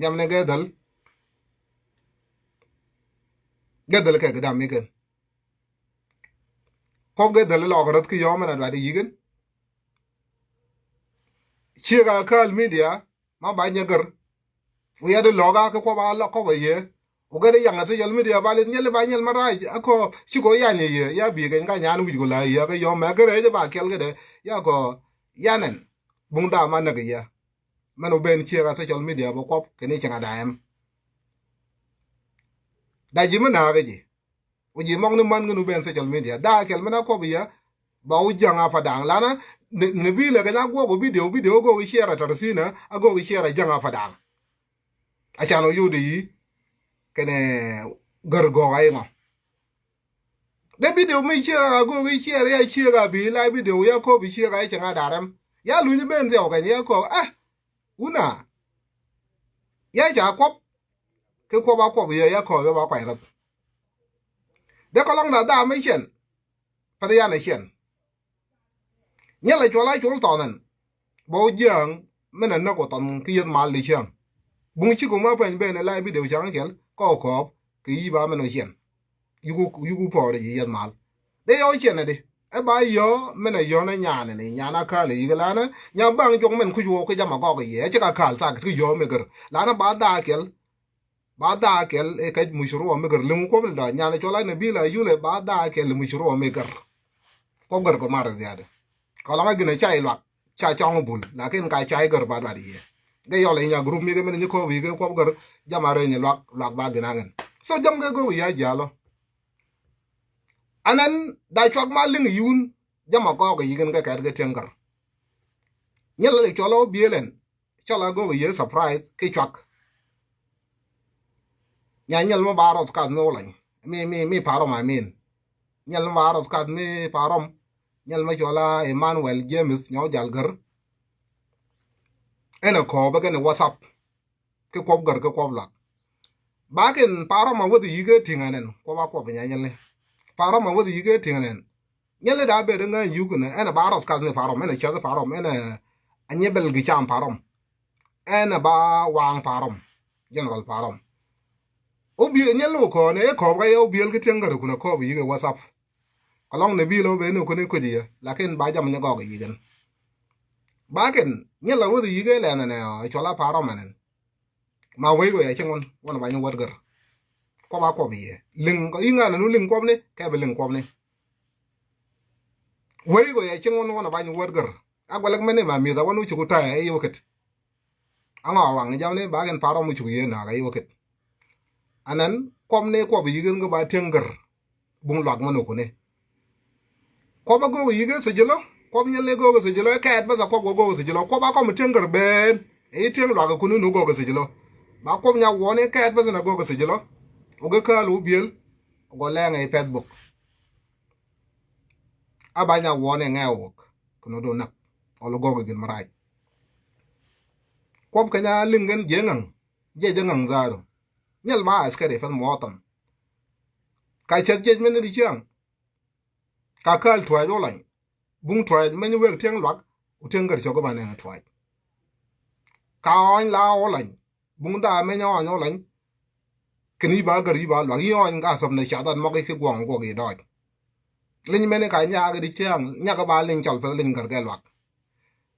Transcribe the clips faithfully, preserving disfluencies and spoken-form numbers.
Jam ni gɛ dhäl. Gɛ dhäl kɛ kɛ dam mi kɛn. Kɔp gɛ dhäl lɔk röth ki yɔm ɛn a duat i̱ yi̱kɛn. Ciek a käl midia ma ba nyɛ gär. Wi̱i̱ a di lɔk a kɛ kuɔp a lɔk kɔp a yɛ. Wä gɛ di yaŋ a social media ba lith nyɛl ba nyɛl ma rac a kɔ ci kɔ yan yɛ yɛ ya bi kɛny ka nyan wi̱c kɔ la yɛ kɛ yɔm mɛ gɛ rɛc ba kɛl kɛ dɛ ya kɔ yan ɛn. Buŋ dam a näk yɛ. Mɛn wä ben ciek a social media bä kuɔp kɛ ni cieŋ a dam. Da ji̱ mi nakä ji̱. Wä ji̱ mɔk ni man ŋän wä ben social media. Da kɛl mɛn a kuɔp yɛ. Ba wä jiaŋ a pa daŋ. Lanä ni, ni bi lɛ kɛ nya guɔk wä video, video go̱o̱k i̱ share a tɔr thinä, a go̱o̱k i̱ share a jiaŋ a pa daŋ. A can wä yut i̱ kɛnɛ gär gɔɔk a iŋɔ. Dee video mi ciek a go̱o̱k i̱ share ya ciek a bi la video ya kop i̱ ciek a i̱ cɛ ŋa da̱rɛm. Ya luny i̱ ben thiaw kɛny ya kop, eh, wuna. Ya ca kuɔp. Kɛ kuɔp a kuɔp yɛ ya kop ya ba kuay rɔth. Dee kɔlɔŋ da dam i̱ ciɛn. Päth yan i̱ ciɛn. Nyɛl a cuɔl a col thɔn ɛn. Bä wä jiääŋ min a näk wä thɔn ki yeth mal di ciääŋ. Buŋ cik wä ma pɛny ben ɛ la video caŋ kɛl kɔ kɔɔp kɛ yi̱ ba min wä ciɛn. Yuku, yuku pɔɔr i̱ yeth mal. Dee yɔ ciɛn ɛ di. Ɛ ba yɔ min a yɔn ɛ nyan ɛn i̱ nyan a ka̱l i̱ yik lanä nya baŋ juɔk min kuc wä ki jam a gɔk i̱ yɛ. Ɛ cik a ka̱l thak ki yɔ mi gär. Lanä ba dhaa kɛl. Ba dhaa kɛl ɛ kɛc mucurua mi gär liŋ kuɔp ni dɔ̱ nyan cuɔl a ni bi la yulɛ ba dhaa kɛl mucurua mi gär. Kuɔp gär kɛ mar ziada. Kɔ lɔŋ a gin a cay luak ca cɔŋ bul lakin ka cay gär ba duat yɛ. Gɛ yɔl inya group mi gɛ mɛn nyi kɔp yi gɛ kuɔp gär jam a rɛy nyi luak luak ba gin a ŋɛn. So jam gɛ gök ya jialɔ. Anɛn da cuak ma liŋ yun jam a gɔk yi gin gɛ kɛt gɛ tiɛŋ gär. Nyɛ lɛ cuɔl a wä bielɛn. Cɔl a gök yee surprise ki cuak. Nya nyɛl mi ba rɔth kath mi wulany mi mi mi parom amin. Nyɛl mi ba rɔth kath mi parom. Nyɛl mi cɔl a Emmanuel James nyɔw jal gär. Ɛn a kɔɔp kɛn WhatsApp ki kuɔp gär ki kuɔp luak. Bakin parom a wäth yike tiŋ anɛn kuɔp a kuɔp nya nyɛl ni. Parom a wäth yike tiŋ anɛn. Nyɛl ni da bet ŋäny yuk ni ɛn a ba rɔth kath ni parom ɛn a cɛth parom ɛn a nyɛ bɛl gi cam parom. Ɛn a ba waŋ parom. General parom. Wä biël nyɛl ni wä kɔn ɛ kɔɔp ka yɛ wä biël ki tiɛŋ gär kun a kɔɔp yik ɛ WhatsApp. Kɔlɔŋ ni bi̱i̱l wä ben ni kun i̱ kui̱c yɛ lakin ba jam nyɛ gɔk yik ɛn. Bakin nyɛl a wäth yik ɛ lɛn ɛn ɛ cuɔl a parom ɛn ɛn. Ma wec kɔ yɛ cieŋ wän wän ba nyɛ wät gär. Kuɔp a kuɔp yɛ liŋ kɔ i̱ ŋa̱n ɛn wä liŋ kuɔpni kɛ bi liŋ kuɔpni. Wec kɔ yɛ cieŋ wän wän ba nyɛ wät gär. A guɛlɛk mɛn i̱ ma mi̱th a wän wä cuk ta̱a̱ i̱ wä ket. Aŋɔ waŋ i̱ jamni ba kɛn parom i̱ cuk yee na̱a̱k a i̱ wä ket. Anɛn kuɔpni kuɔp i̱ yi̱k in kä ba tieŋ gär. Buŋ luak mɛn wä kuni. Kuɔp a gök i̱ yi̱k in thijilä kuɔp nyɛl ni gök in thijilä kɛɛt bäth a kuɔp kɛ gök in thijilä kuɔp a kɔm i̱ tieŋ gär ben. I̱ tieŋ luak ikuni nu gök in thijilä. Ba kuɔp nya wuɔni kɛɛt bäth in a gök in thijilä. Wä gɛ kääl wä biël. Wä gɔ lɛŋ i̱ pɛth bok. A ba nya wuɔni ŋɛɛ wä wok. Kɛ nu du näk. Wä lu gök i̱ gin mɛ rac. Kuɔp kɛ nya liŋ gɛn jiɛ ŋaŋ. Jiɛc jɛ ŋaŋ dhaadu. Nyɛl ma askari pɛth muɔtham. Ka cɛth jiɛc mɛn ni di ciaŋ. Ka kääl tuac wä lany. Buŋ tuac mɛn wek tieŋ luak. Ku tieŋ gär cɔk ba nɛŋ tuac. Ka ɔɔny la wä lany. Buŋ dhaa mɛn ɔɔny wä lany. Kɛn i̱ ba gär i̱ ba luak i̱ ɔɔny ka thäp ni cath an mɔk i̱ ki guɔŋ guɔk i̱ dɔɔc. Liny mɛn i̱ ka nyaak i̱ di ciaŋ nyak i̱ ba liny cɔl pɛth liny gär kɛ luak.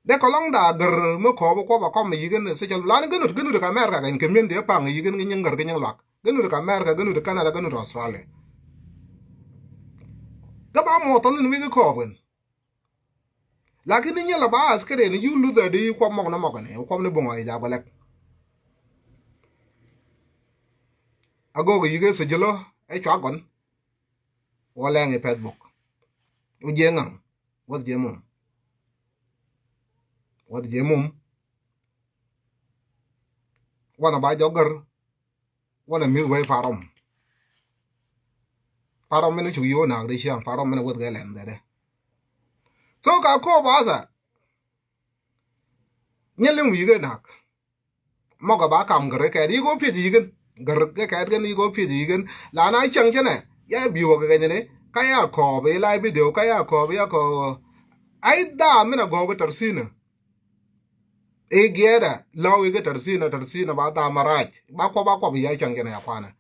Dee kɔlɔŋda gär mi kɔɔp kuɔp a kɔm mi yi̱k in social lan gänut gänut ka America kɛn kɛ mi̱en dee paŋ yi̱k in ki nyiŋ gär ki nyiŋ luak gänut ka America gänut Canada gänut Australia. Kä ba muɔth thɔn in wi̱i̱ ki kɔɔp in. Lakin ni nyɛl a ba askari in yu luth a di kuɔp mɔk ni mɔk in kuɔp ni buŋ a i̱ ja guɛlɛk. A gök yi̱k in social ɛ cua gɔn. Wä lɛŋ i̱ pɛth bok. Wä jiɛ ŋaŋ. Wäth jiɛ mum. Wäth jiɛ mum. Wanɛ ba jɔk gär. Wanɛ mi̱th wei parom. Parom mɛn cuk yo̱o̱ na̱a̱k di ciaŋ parom mɛn wäth kɛ lɛn dhɛdɛ. So ka ko̱o̱p atha. Nyɛ liŋ wi̱i̱ kɛ na̱a̱k. Mɔkɛ ba kam gär kɛ kɛɛt yik wä pieth yi̱kɛn. Gär kɛ kɛɛt kɛn yik wä pieth yi̱kɛn. La na cäŋ cänɛ ya bi̱i̱ wä kɛ kɛnyɛni ka ya kɔɔp i̱ la video ka ya kɔɔp ya kɔɔp. Ai dhaa min a gɔɔk i̱ tɔr thinä. I̱ giɛɛdɛ lɔw i̱ kɛ Tarsina, Tarsina ba dhama rac. Ba kuɔp, ba kuɔp i̱ ya cäŋ jɛn ya kuanɛ.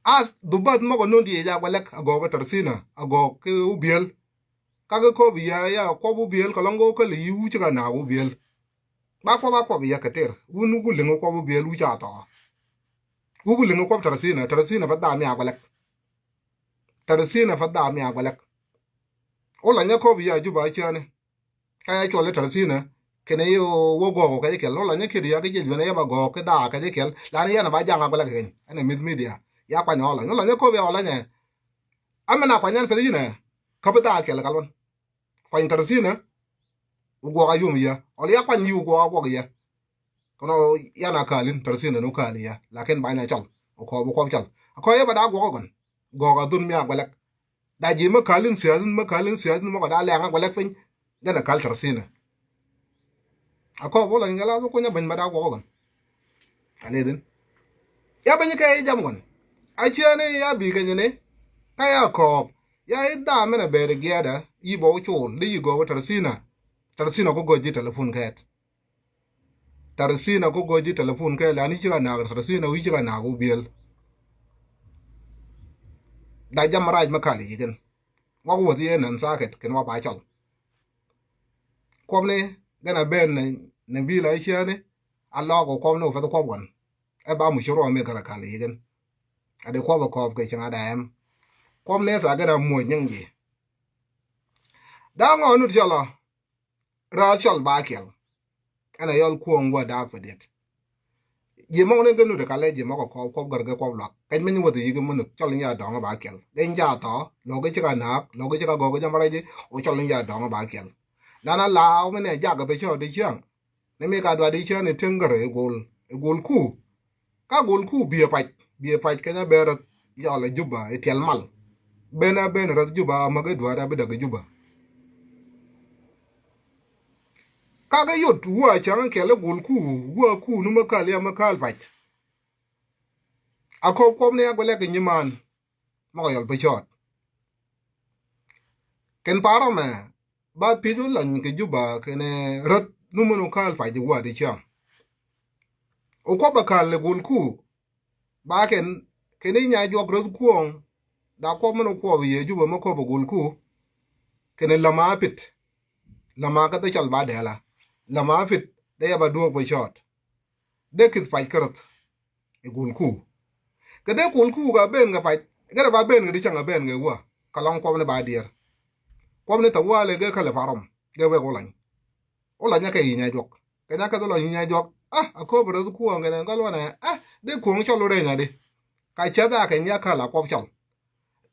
As dhubath mɔkɔ no̱n ti ya gualɛk a gɔɔk kɛ Tarsina, a gɔɔk kɛ Ubiel. Ka kɛ kɔp i̱ ya, ya kuɔp Ubiel kɛ lɔŋ kɛ kɛ lɛ yi wuc ka naak Ubiel. Ba kuɔp, ba kuɔp i̱ ya kɛ tɛr. Wun wuk liŋ kuɔp Ubiel wuc a thɔɔ. Wuk liŋ kuɔp Tarsina, Tarsina ba dham ya gualɛk. Tarsina ba dham ya gualɛk. Wä lɔ nyɛ kɔp i̱ ya Juba cäni. Ka ya cuɔl i̱ Tarsina kɛnɛ i̱ wä gɔɔk kɛ jɛ kɛl. Wä lɔ nyɛ kiɛt i̱ ya kɛ jiɛc ben i̱ ya ba gɔɔk kɛ daa kɛ jɛ kɛl. Lan i̱ yɛn a ba jaŋ a gualɛk kɛn ɛn ɛ mith media. Ya kuany wä lɔ nyɛ, wä lɔ nyɛ kɔp i̱ ya wä lɔ nyɛ. Amɛ na kuany ɛn peth yinɛ. Kä bi daa kɛl kal wän. Kuany Tarsina. Wä guɔk a yum i̱ ya. Wä lɔ ya kuany i̱ wä guɔk a guɔk i̱ ya. Kɔnɔ yan a kalin Tarsina ni wä kal i̱ ya. Lakin ba nyɛ cɔl. Wä kɔp, wä kɔp cɔl. A kɔp i̱ ya ba daa guɔk a gɔn. Gɔɔk a dhun mi a gualɛk. Da ji̱ mä kalin siasin, mä kalin siasin mä kɔ da lɛŋ a gualɛk piny. Gɛn a kal Tarsina. A kɔp wä lɔ nyɛ la wä kunyɛ beny ma da guɔk a gɔn. A lɛ dhin. Ya beny kɛ i̱ jam gɔn. A ciɛni ya bi kɛ nyini. Ka ya kɔp. Ya i̱ dham min a bɛɛri giɛɛdä. I̱ bɔ wä col. Di i̱ gɔɔk Tarsina. Tarsina kɔ gɔc ji̱ telefon kɛɛt. Tarsina kɔ gɔc ji̱ telefon kɛ lan i̱ cikɛ naak Tarsina wi̱i̱ cikɛ naak Ubiel. Da jam rac mä kal i̱ kɛn. Wak wäth yɛ nɛn thaket kɛn wa ba cɔl. Kuɔpni gɛn a ben nɛ, nɛ bi la i̱ ciɛni. A lɔɔk wä kuɔpni wä peth kuɔp wan. Ɛ ba muc ci ruɔm mi kɛn a kal i̱ kɛn. A di kuɔp a kɔɔp kɛ cieŋ a da ɛm. Kuɔpni tha gɛn a muɔc nyiŋ ji̱. Da ŋɔ nut cɔl ɔ. Raath cɔl ba kiɛl. Ɛn a yɔl kuɔŋ wä daak pɛ diet. Ji̱ mɔk ni gɛ nut kalɛ ji̱ mɔk kɔɔp kuɔp gär gɛ kuɔp luak kɛc min wäth yik min nut cɔl ni ya dɔŋ ba kiɛl. Gɛ nja thɔ lɔk gɛ cik a naak lɔk gɛ cik a gɔk gɛ jam rɛc. Wä cɔl ni ya dɔŋ ba kiɛl. Lan a laaw min ɛ jak gɛ pɛ cɔɔt di ciaŋ. Ni mi ka duat di ciaŋ ni tiŋ gär i̱ gol i̱ gol ku. Ka gol ku biɛ pac, biɛ pac kɛn a ben räth yɔl ɛ Juba i̱ tiɛl mal. Ben a ben räth Juba a mäk i̱ duaat a bi däk i̱ Juba. Ka kɛ yot wua ca̱ŋ kɛl i̱ gol ku, wua ku ni mä kal ya mä kal pac. A kɔp kuɔp ni a guɛ lɛk i̱ nyiman. Mɔk a yɔl bi cɔɔt. Kɛn parɔmɛ ba pi̱c wä lɔny kɛ Juba kɛnɛ räth nu mɛn wä kal pac i̱ wua di ciaŋ. Wä kuɔp a kal i̱ gol ku. Ba kɛn kɛn i̱ nya juɔk räth kuɔ̱ɔ̱ŋ. Da kuɔp mɛn wä kuɔp yɛ Juba mä kuɔp a gol ku. Kɛn i̱ läma pit. Läma kä dhɛ cɔl ba dɛɛla. Läma pit dee yɛ ba duɔ̱ɔ̱k bä cɔɔt. Dee kith pac kä räth. I̱ gol ku. Kɛ dee gol ku ka ben kɛ pac. Gɛrɛ ba ben kɛ di cäŋ a ben kɛ wä. Kä lɔŋ kuɔpni ba diɛɛr. Kuɔpni thɛ wä lɛ gɛ kälɛ parɔm. Gɛ wek wä lany. Wä lany kɛ i̱ nya juɔk. Kɛ nya kɛ dhɛ lɔny i̱ nya juɔk. Ah, a kööp räth kuɔ̱ɔ̱ŋ kɛnɛ ŋäl wanɛ. Ah, dee kuɔ̱ɔ̱ŋ cɔl wä rɛny a di. Ka cäth a kɛ nya kal a kuɔp cɔl.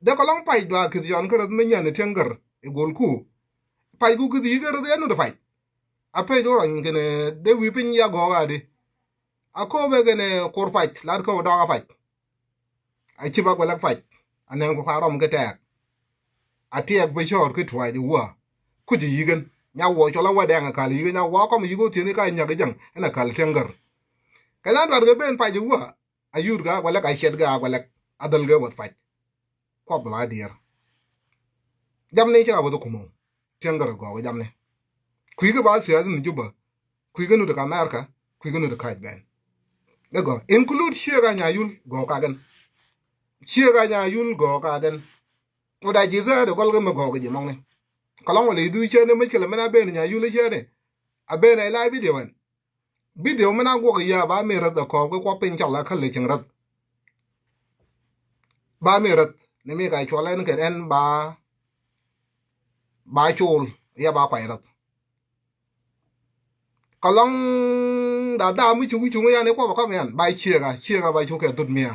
Dee kɛ lɔŋ pac dua kith cɔn kä räth mi nyan i̱ tiɛŋ gär i̱ gol ku. Pac ku kith yi̱ kä räth yɛ nut pac. A pec wä rɔny kɛnɛ dee wi̱i̱ piny ya gɔɔk a di. A kööbɛ kɛnɛ kur pac lat kööbɛ dɔɔk a pac. A ci ba guɛ lak pac. A nɛŋ ku ka rɔm kä tɛɛk. A tiɛɛk bi cɔɔr kä tuac i̱ wä. Kuc i̱ yi̱kɛn nya wä cɔl a wä dɛŋ a kal yi̱kɛn nya wä kɔm yi̱k wä thieni ka nyak i̱ jäŋ ɛn a kal tiɛŋ gär. Kɛ na duat kɛ ben pac i̱ wä. A yut kɛ a guɛ lak a ciɛt kɛ a guɛ lak a dhäl kɛ wäth pac. Kuɔth ba diɛɛr. Jamni cä a wäth kumɔ. Tiɛŋ gär a gɔɔk jamni. Kui̱ kɛ ba siath ni Juba. Kui̱ kɛ nut kä America. Kui̱ kɛ nut kä Bɛn. Dee gɔɔk include ciek a nya yul gɔɔk ka gɛn. Ciek a nya yul gɔɔk ka gɛn. Wä da ji̱ zäär dee gɔl kɛ mi gɔɔk ji̱ mɔŋni. Kɛ lɔŋ wä lɛ i̱ dhu ciɛni mi ci lɛ min a ben nya yul ciɛni. A ben a ilai video ɛn. Video mi na guɔk yia ba mi räth a kɔɔp kä kuɔp piny cɔl a kä lɛ cieŋ räth. Ba mi räth ni mi ka cuɔl ɛn kɛ ɛn ba ba col ya ba kuany räth. Kä lɔŋ da da mi cuŋ cuŋ yan i̱ kuɔp a kɔm yan ba ciek a ciek a ba cukɛ dhut mia.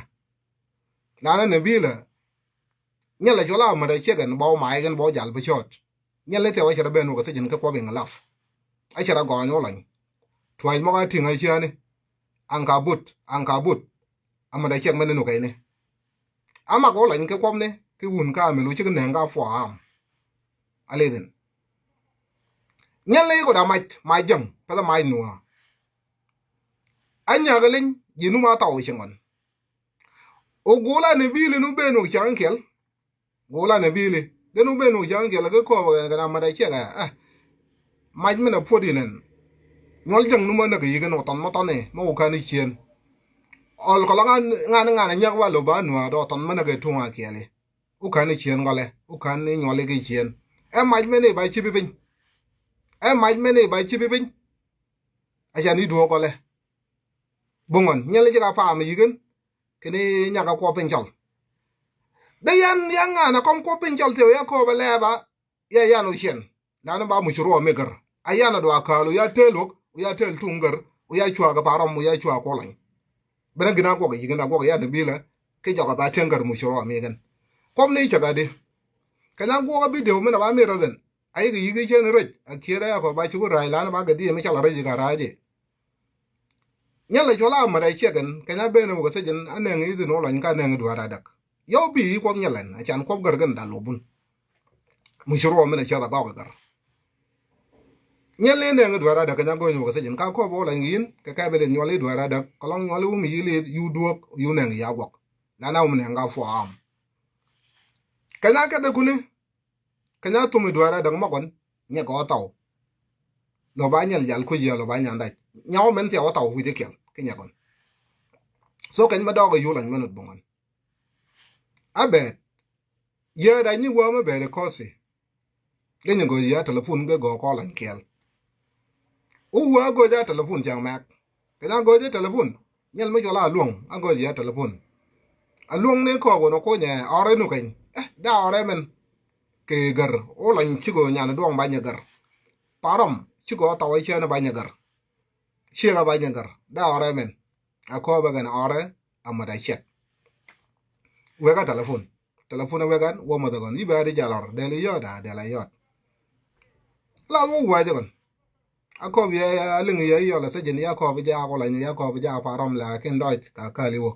Lanɛ ni bilɛ. Nyɛl a cuɔl a mät a ciek ɛn bɔ ma ikɛn bɔ jal bi cɔɔt. Nyɛl ni tɛw a cɛ rɛ ben wä kɛ thijin kä kuɔp in laf. A cɛ rɛ gɔɔny wä lɔny. Tuac mɔk a tiŋ a ciani. Aŋ ka but aŋ ka but. A mät a ciek mɛn ni nukɛyni. A mak wä lɔny kɛ kuɔpni ki wun ka mi lu cik nɛŋ ka puɔ am. A lithin. Nyɛl ni ikot a mac mac jäŋ pɛth a mac nuɔ. A nyak a leny ji̱ nu ma thaw cieŋ ɣɔn. Ɔ go̱o̱la ni bi̱i̱li nu ben wä ciaŋ kiɛl. Go̱o̱la ni bi̱i̱li den wä ben wä ciaŋ kiɛl kɛ kɔɔp kɛn kɛn a mat a ciɛk a. Mac min a puɔt inɛn. Nyuɔl jäŋ nu mä näk i̱ kɛn ɔ tɔn mä tɔn i̱ mä wä kän i̱ cieen. Ɔl kɔlɔ ŋan ŋan ŋan i̱ nyäk wa lo ba nua̱a̱t ɔ tɔn mä näk i̱ tuŋ a kiɛli. Wä kän i̱ cieen kɔlɛ wä kän i̱ nyuɔl i̱ ki cieen. Ɛ mac mɛn i̱ ba ci bi piny. Ɛ mac mɛn i̱ ba ci bi piny. A can i̱ duɔ̱ɔ̱k kɔlɛ. Buŋɔn nyɛl i̱ ci ka paam i̱ yi̱ kɛn. Kɛn i̱ nyak a kuɔ piny cɔl. Dee yan yan ŋan a kɔm kuɔ piny cɔl thiɛ wä ya kööp a lɛɛp a. Ya yan wä ciɛn. Lani ba muc ruɔ mi gär a yan a duaa kääl wä ya tëël wä ya tëël tuŋ gär wä ya cuaak a parɔm wä ya cuaak kuɔ lɔny. Bɛn a gin a guɔk i̱ gin a guɔk i̱ yan i̱ bilä. Ki jɔk a ba tieŋ gär muc ruɔ mi gän. Kuɔm ni cäk a di. Kɛn a guɔk a bidio min a ba mi rɔ dhin. A yik i̱ yik i̱ cien rɛc a kiet a ya kɔ ba cuk rac lani ba gɛ di mi cal a rɛc i̱ ka rac i̱. Nyɛl a cuɔl a mät a ciɛk ɛn kɛn a ben a wä kɛ thecin a nɛŋ i̱ thin wä lɔny ka nɛŋ i̱ duaar a däk. Yɔw bi i̱ kuɔm nyɛl ɛn a can kuɔm gär kɛn dal wä bun. Muc ruɔ min a ciɛth a gɔk i̱ gär. Nyɛl ni nɛŋ i̱ duaar a däk kɛn a go̱ny wä kɛ thecin ka kööp wä lɔny i̱ yin kɛ kɛp i̱ lith nyuɔl i̱ duaar a däk kɔlɔŋ nyuɔl i̱ wum i̱ yi lith yu duɔ̱k yu nɛŋ i̱ ya guɔk. Lani a wum nɛŋ ka fuɔ am. Kɛn a kɛth i̱ kuni. Kɛn a thum i̱ duaar a däk mɔkɔn nyɛk ɔ thaw. Lɔ ba nyɛl jal kuc yɛ lɔ ba nyan dac nyawä mɛn thiaw ɔ thaw wi̱c i̱ kiɛl ki nyɛkɔn. So kɛn mɛ dɔɔk i̱ yu lany mɛn wut buŋɔn. A bɛɛt. Yɛ dac ni wä mɛ bɛɛt i̱ kɔthi. Kɛ nyɛ gɔc yɛ telefon kɛ gɔɔ kɔ lany kiɛl. Wä wä a gɔc a telefon cak mɛk. Kɛn a gɔc a telefon nyɛl mi cuɔl a luɔ̱ŋ a gɔc yɛ telefon. A luɔ̱ŋ ni kɔɔk wä ni kunyɛ ɔrɛ nu kɛny. Eh, da ɔrɛ mɛn. Kɛ gär wä lɔny cikɔ nyan duɔ̱ŋ ba nyɛ gär. Parɔm cikɔ thaw a ciɛn ba nyɛ gär. Ciek a ba nyɛ gär da ɔrɛ mɛn. A kɔɔpɛ kɛn ɔrɛ a mät a ciɛk. Wek a telefon. Telefon a wek ɛn wä mäth a gɔn i̱ bɛ a di jal ɔr dɛl i̱ yɔt a dɛl a yɔt. La wä wä jɛ gɔn. A kɔɔp yɛ a liŋ yɛ i̱ yɔl a thecin ya kɔɔp i̱ jaak wä lany ya kɔɔp i̱ jaak parɔm la kin dɔc ka kali wä.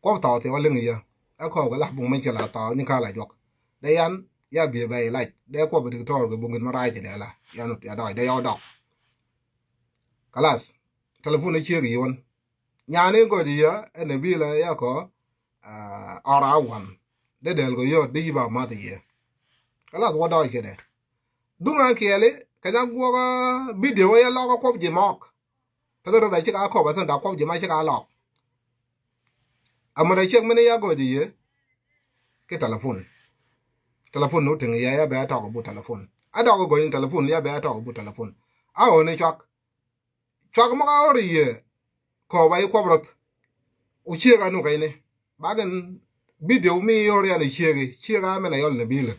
Kuɔp thaw thiɛ wä liŋ yɛ. A kɔɔp kɛ la buŋ mɛ cɛ la thaw ni ka la juɔk. Dee yan ya biɛ bɛ ilac dee kuɔp diktor kɛ buŋ in mɛ rac kɛ dee la yan ya dɔc dee yɔw dɔk. Kalas. Telefon a ciek yiwän. Nyani gɔc yä ɛn a bilä ya kɔ ɔra wan. Dee dɛl kɔ yɔt dee yiba math yɛ. Kalas wä dɔc kɛ dee. Duŋ a kiɛli kɛ nya guɔk bidio wä ya lɔk a kuɔp ji̱ mɔk. Pɛth rɛth a cik a kɔp a thin da kuɔp ji̱ ma cik a lɔk. A mät a ciek mini ya gɔc yɛ. Ki telefon. Telefon ni wä tiŋ yɛ ya bɛ a tɔk a but telefon. A dɔk a gɔc ni telefon ya bɛ a tɔk a but telefon. A ɣöö ni cuak. Cuak mɔ ka ɣɔr i̱ yiëë kɔɔp a i̱ kuɔp rɔth. Wä ciëëk a nu kɛcni bakɛn bidio mi ɣɔr yan i̱ ciëëk i̱ ciëëk a mɛn a yɔl ni bilä.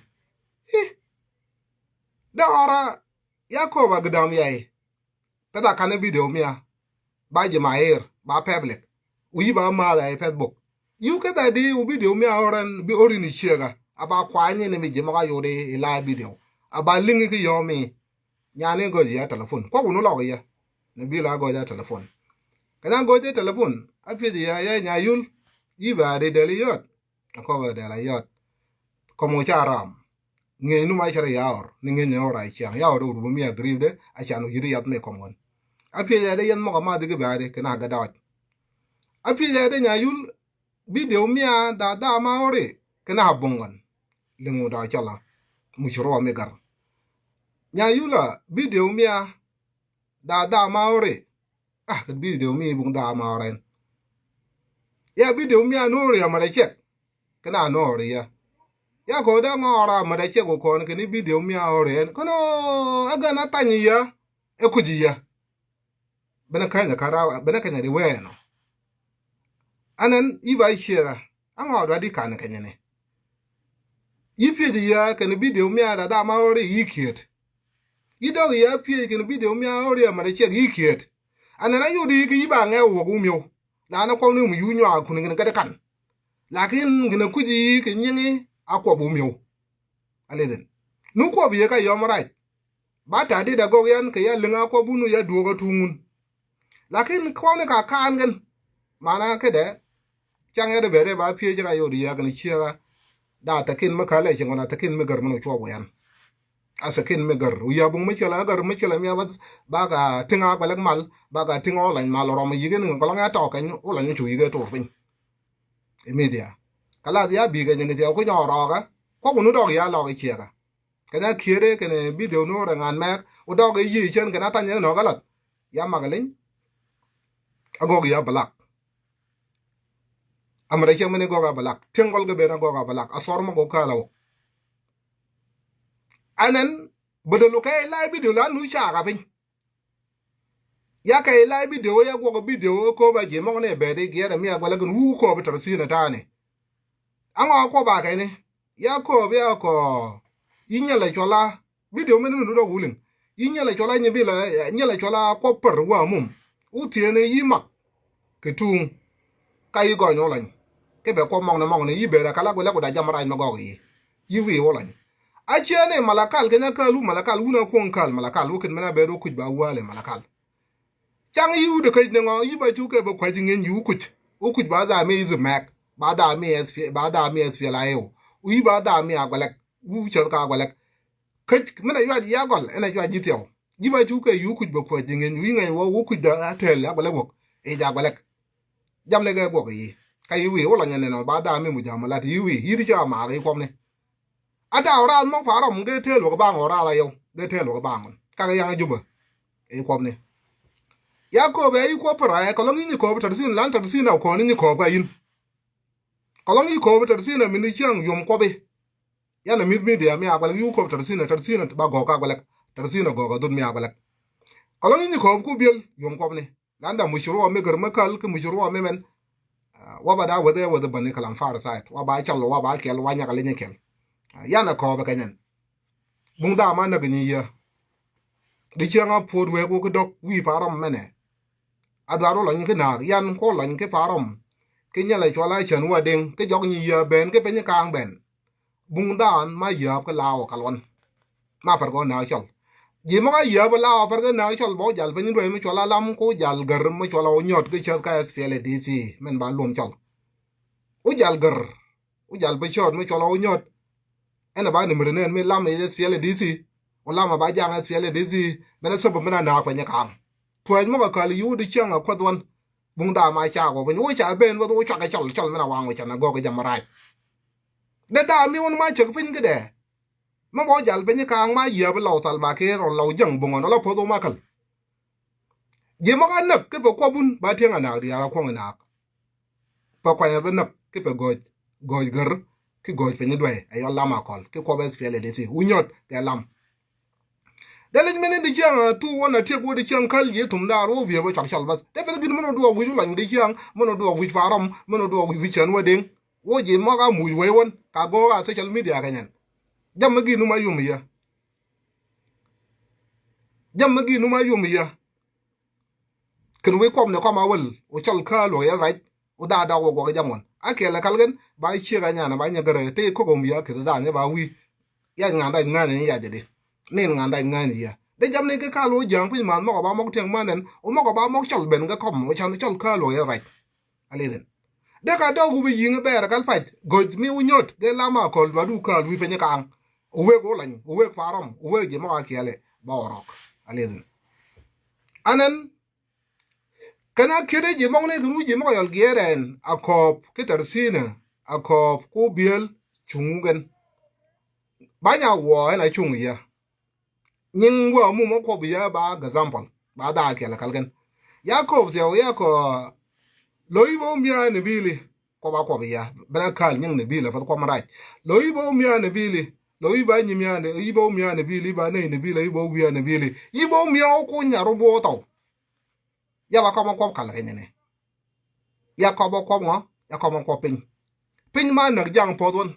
I̱ dee ɣɔr a ya kɔɔp a gidam yay. Pɛth a kanɛ bidio mi a ba ji̱ ma ɣer ba public. Wä yi ba maath a i̱ Facebook. Yu keth a di wä bidio mi a ɣɔr ɛn bi ɣɔr in i̱ ciëëk a a ba kuany in mi ji̱ mɔ ka yot i̱ la bidio a ba liŋ i̱ ki yɔm i̱. Nyani gɔc yɛ telefon kuɔk wun lɔk yɛ. Ni bil a gɔc yɛ telefon. Kɛ nya gɔc yɛ telefon a piec yɛ yɛ nya yul. Yi bɛ a di dɛl i̱ yɔt. A kɔp a dɛl a yɔt. Kɔm wä ca ram. Ŋi̱eec nu ma cɛ rɛ ya ɣɔr ni ŋi̱eec ni ɣɔr a ciaŋ ya ɣɔr rɛ wur bä mi a grip de a can wä yit i̱ yath mi kɔm wän. A piec yɛ de yɛn mɔk a ma di ki bɛ a di kɛ na gɛ dɔc. A piec yɛ de nya yul. Bidio mia da da ma ori kena buŋ wan. Liŋu da cala mucurua mi gar. Nya yula bidio mia da da ma ori. Ah, kɛ bidio mi buŋ da ma oren. Ya bidio mia nori ya mara cek. Kena nori ya. Ya ko da ŋɔra mara cek ko kon keni bidio mia ori en kono. Agana tanyi ya. E kuji ya. Bɛnɛ kɛnyɛ ka raw bɛnɛ kɛnyɛ di wɛɛnɔ. Anɛn yi ba yi ciɛ ɣä aŋɔ dua di kanɛ kɛnyɛ ni. Yi piec yɛ kɛn bidio mia da dama ɣɔri yi kiet. Yi dɔk yɛ piec kɛn bidio mia ɣɔri ɛmɛ di ciɛk yi kiet. Anɛn a yodi yi ki yi ba ŋɛ wuɔk wumio. Lanɛ kuɔk ni wumi yu nyuak kun kɛn kɛt kan. Lakin kɛn kuc yi kɛ nyiŋi a kuɔp wumio. A lithin nu kuɔp yɛ ka yɔm rac. Ba ta̱a̱ dit a gɔk yan kɛ ya liŋ a kuɔp wun ya duɔk a tuŋ wun. Lakin kuɔni ka kaan kɛn mana kedɛ. Caŋ ya dee bɛ dee ba piec ka yot ya kɛn ciek a. Da thakin mi ka lɛ cieŋ kɔn a thakin mi gär mi ni cuɔp wä yan. A thakin mi gär wi̱i̱ a buŋ mi ciɛl a gär mi ciɛl a mi a ba ba ka tiŋ a gbɛlɛk mal ba ka tiŋ a wä lany mal rɔm a yiken kɛ kɔlɔŋ ya tɔk kɛny wä lany cu yike tur piny. Imedia ka lath ya bikɛ nyɛ ni thiaw kuny ɔ rɔɔkä. Kuɔk wun ni dɔk ya lɔk i ciek a. Kɛn a kiet ëë kɛn bidio no̱o̱r ɛ ŋa̱n mɛɛk wä dɔɔk ɛ yiëë cän kɛn a thany ɛ nɔ̱k ɛ lath. Ya mak aliny. A gɔk ya black. Amɛ rɛ cɛ mini gɔk a black. Tiɛŋ gɔl kɛ ben a gɔk a black. A sɔr mɔ gɔk kala wok. Anɛn, bɛ dɛ lu kɛ ilai video la nu cak a piny. Ya kɛ ilai video ya gɔk video kop a ji̱ mɔk ni bɛ di giɛrɛ mi a gɔlɛ gin wu kop tɛr sinɛ tani. Aŋɔ a kop a kɛ ni. Ya kop ya kɔ. Yi nyɛlɛ cɔla. Video mini mi dudɔ wuliŋ. Yi nyɛlɛ cɔla nyi bi la, nyɛlɛ cɔla kop pär wa mum. Wu thieni yi mak. Kɛ tuŋ. Ka yi gɔny wä lɔny. Kɛ bɛ kuɔp mɔknɛ mɔknɛ yi bɛ rɛ kala gulɛ ku da jam rac mɛ gɔk yi. Yi wi̱i̱ wä lɔny. A ciɛ ni Malakal kɛ nya kal wu Malakal wun a kuɔŋ kal Malakal wu kɛn mɛn a bɛ rɔ kuc ba wale Malakal. Caŋ yi wut ɛ käc ni ŋɔ yi ba cu kɛ bɛ kuac ŋi̱n yi wu kuc. Wu kuc ba dha mi ithi mɛk. Ba dha mi S P, ba dha mi S P L A U. Wu yi ba dha mi a gɔlɛk. Wu cäth ka gɔlɛk. Käc mɛn a yuac ya gɔl ɛn a yuac ji̱ thiɛw. Ji̱ ba cu kɛ yu kuc bɛ kuɔc ji̱ ŋi̱n yu iŋɛny wä wä kuc dɔ a tɛl a gɔlɛk wok i̱ ja gɔlɛk. Jam ni kɛ guɔk i̱ ka i̱ wi̱i̱ wä lɔ nyɛ nɛn ɔ ba da̱a̱ mi mu jam lat i̱ wi̱i̱ i̱ ti cä a maak i̱ kuɔmni. A ta̱a̱ ɔ raal mɔk pa̱a̱r ɔm gee tëël wä kɛ baŋ ɔ raal a yɛw gee tëël wä kɛ baŋ ɔ ka kɛ yaŋ a jupä. I̱ kuɔmni. Ya kööp ɛ i̱ kuɔp pär ɛ kɔlɔŋ i̱ nyi kööp tɛr thin lan tɛr thin a kɔn i̱ nyi kööp ka in. Kɔlɔŋ i̱ kööp tɛr thin a min i̱ ciaŋ yom kuɔpi. Yan a mi̱th midia mi a gɔlɛk yu köp tɛr thin a tɛr thin a ba gɔk a gɔlɛk tɛr thin a gɔk a dhut mi a gɔlɛk. Kɔlɔŋ i̱ nyi kööp ku biel yom kuɔpni. Landa mucurua mi gär mi käl ki mucurua mi mɛn. Wa ba da wethe wethe bäni kalam far side wa ba cɔl wa ba kɛl wa nyaka linyɛ kɛl. Yan a kööp kɛ nyɛn. Buŋ dha ma näk nyi yä. Di cieŋ a puɔt wek wä ki dɔk wi̱i̱ pa̱a̱r ɔm mɛnɛ. A dhuar wä lɔny ki naak yan ko lɔny ki pa̱a̱r ɔm. Ki nyɛl a cual a cän wä diŋ ki jɔk nyi yä ben ki piny ka̱a̱ŋ ben. Buŋ dhaan ma yääp kä laawä ka luɔn. Ma pär kɛ wä nääk cɔl. Ji̱ mɔ ka yääp kä laawä pär kɛ nääk cɔl bä wä jal piny duee mi cual a lam ku jal gär mi cual a wä nyɔt kä cäth ka S P L A D C mɛn ba luɔm cɔl. Wä jal gär. Wä jal bä cɔɔt mi cual a wä nyɔt. Ɛn a ba ni mär nɛn mi lam S P L A D C. Wä lam a ba jaŋ S P L A D C. Mɛn a thäp mi na nääk piny ka̱a̱ŋ. Tuɛɛc mɔ ka kal yi wä di cäŋ a kuäth wan. Buŋ dhaa ma caak wä piny wä ca ben wä wä cuak kɛ cɔl cɔl mi na waŋ wä ca na gɔk jam rac. Dee dhaa mi wun ma cäk piny kidɛ. Mi bɔ jal piny ka̱a̱ŋ ma yiëë bi lɔw Salva Kiir ɔ lɔw jäŋ buŋ ɔn ɔ la poth wä ma käl. Ji̱ mɔ ka näk ki pɛ kuɔp wun ba tieŋ a naak diaal a kuɔŋ i naak. Pɛ kuany a bi näk ki pɛ gɔc gɔc gär ki gɔc piny duɛy ɛ yɔl lam a kɔl ki kuɔp S P L A D C wu nyɔt kɛ lam. Dee lec mini di ciaŋ a thuk wä na tiek wä di ciaŋ käl yiëë thum daar wä wiee bä cuak cɔl bäth. Dee beth gin mini duɔɔk wi̱c wä lɔny di ciaŋ mini duɔɔk wi̱c pa̱a̱r ɔm mini duɔɔk wi̱c wi̱c cän wä diŋ. Wä ji̱ mɔk a muc wee wän ka go̱o̱k a social media kɛ nyɛn. Jam mi gin wä ma yum yä. Jam mi gin wä ma yum yä. Kɛn wec kɔm ni kɔm a wäl wä cɔl kä luɔk yɛ rac. Wä daa dak wä guɔk jam wan a kiɛl a kal kɛn ba ciek a nyan a ba nyɛ gärɛ te kok om yä kith dhan yɛ ba wi̱i̱. Yac ŋa̱n dac ŋa̱n ni yac di nin ŋa̱n dac ŋa̱n yä. De jam ni kɛ kal wä ja̱a̱ŋ piny math mɔk a ba mɔk tiɛŋ man nɛn wä mɔk a ba mɔk cɔl ben kɛ kɔm wä can cɔl kä luɔk yɛ rac. A lithin. Dek a dɔk wä bi yi̱ŋ bɛɛr a kal pac gɔc mi wä nyɔt gɛ lam a kɔl duat wä kal wi̱i̱ piny kaŋ. Wek wä lany wek pa̱a̱r ɔm wek ji̱ mɔk a kiɛlɛ ba wä rɔk. A lithin. Anɛn. Kɛn a kiet ji̱ mɔk ni kɛ ru ji̱ mɔk yɔl giɛɛr ɛn a kɔɔp ki tɛr thi̱nɛ a kɔɔp ku biël cuŋ wukɛn. Ba nya wuɔ ɛn a cuŋ yä. Nyiŋ wä mum a kuɔp yä ba example ba dhaa kiɛl a kal kɛn. Ya kɔɔp thiɛw ya kɔ lo̱c ba wä mia̱a̱n ni bi̱i̱li. Kuɔp a kuɔp yä ben a kal nyiŋ ni bi̱i̱li a path kuɔp mi rac. Lo̱c ba wä mia̱a̱n ni bi̱i̱li. Lo̱c ba nyi mia̱a̱n ni i̱ ba wä mia̱a̱n ni bi̱i̱li i̱ ba nɛy ni bi̱i̱li i̱ ba wä wia̱a̱n ni bi̱i̱li. I̱ ba wä mia̱a̱n wä kuny a ru buɔth thɔw. Ya ba kɔm a kuɔp kal kɛ nyini. Ya kɔp a kuɔp ŋɔ ya kɔp a kuɔp piny. Piny ma näk jaŋ poth wän.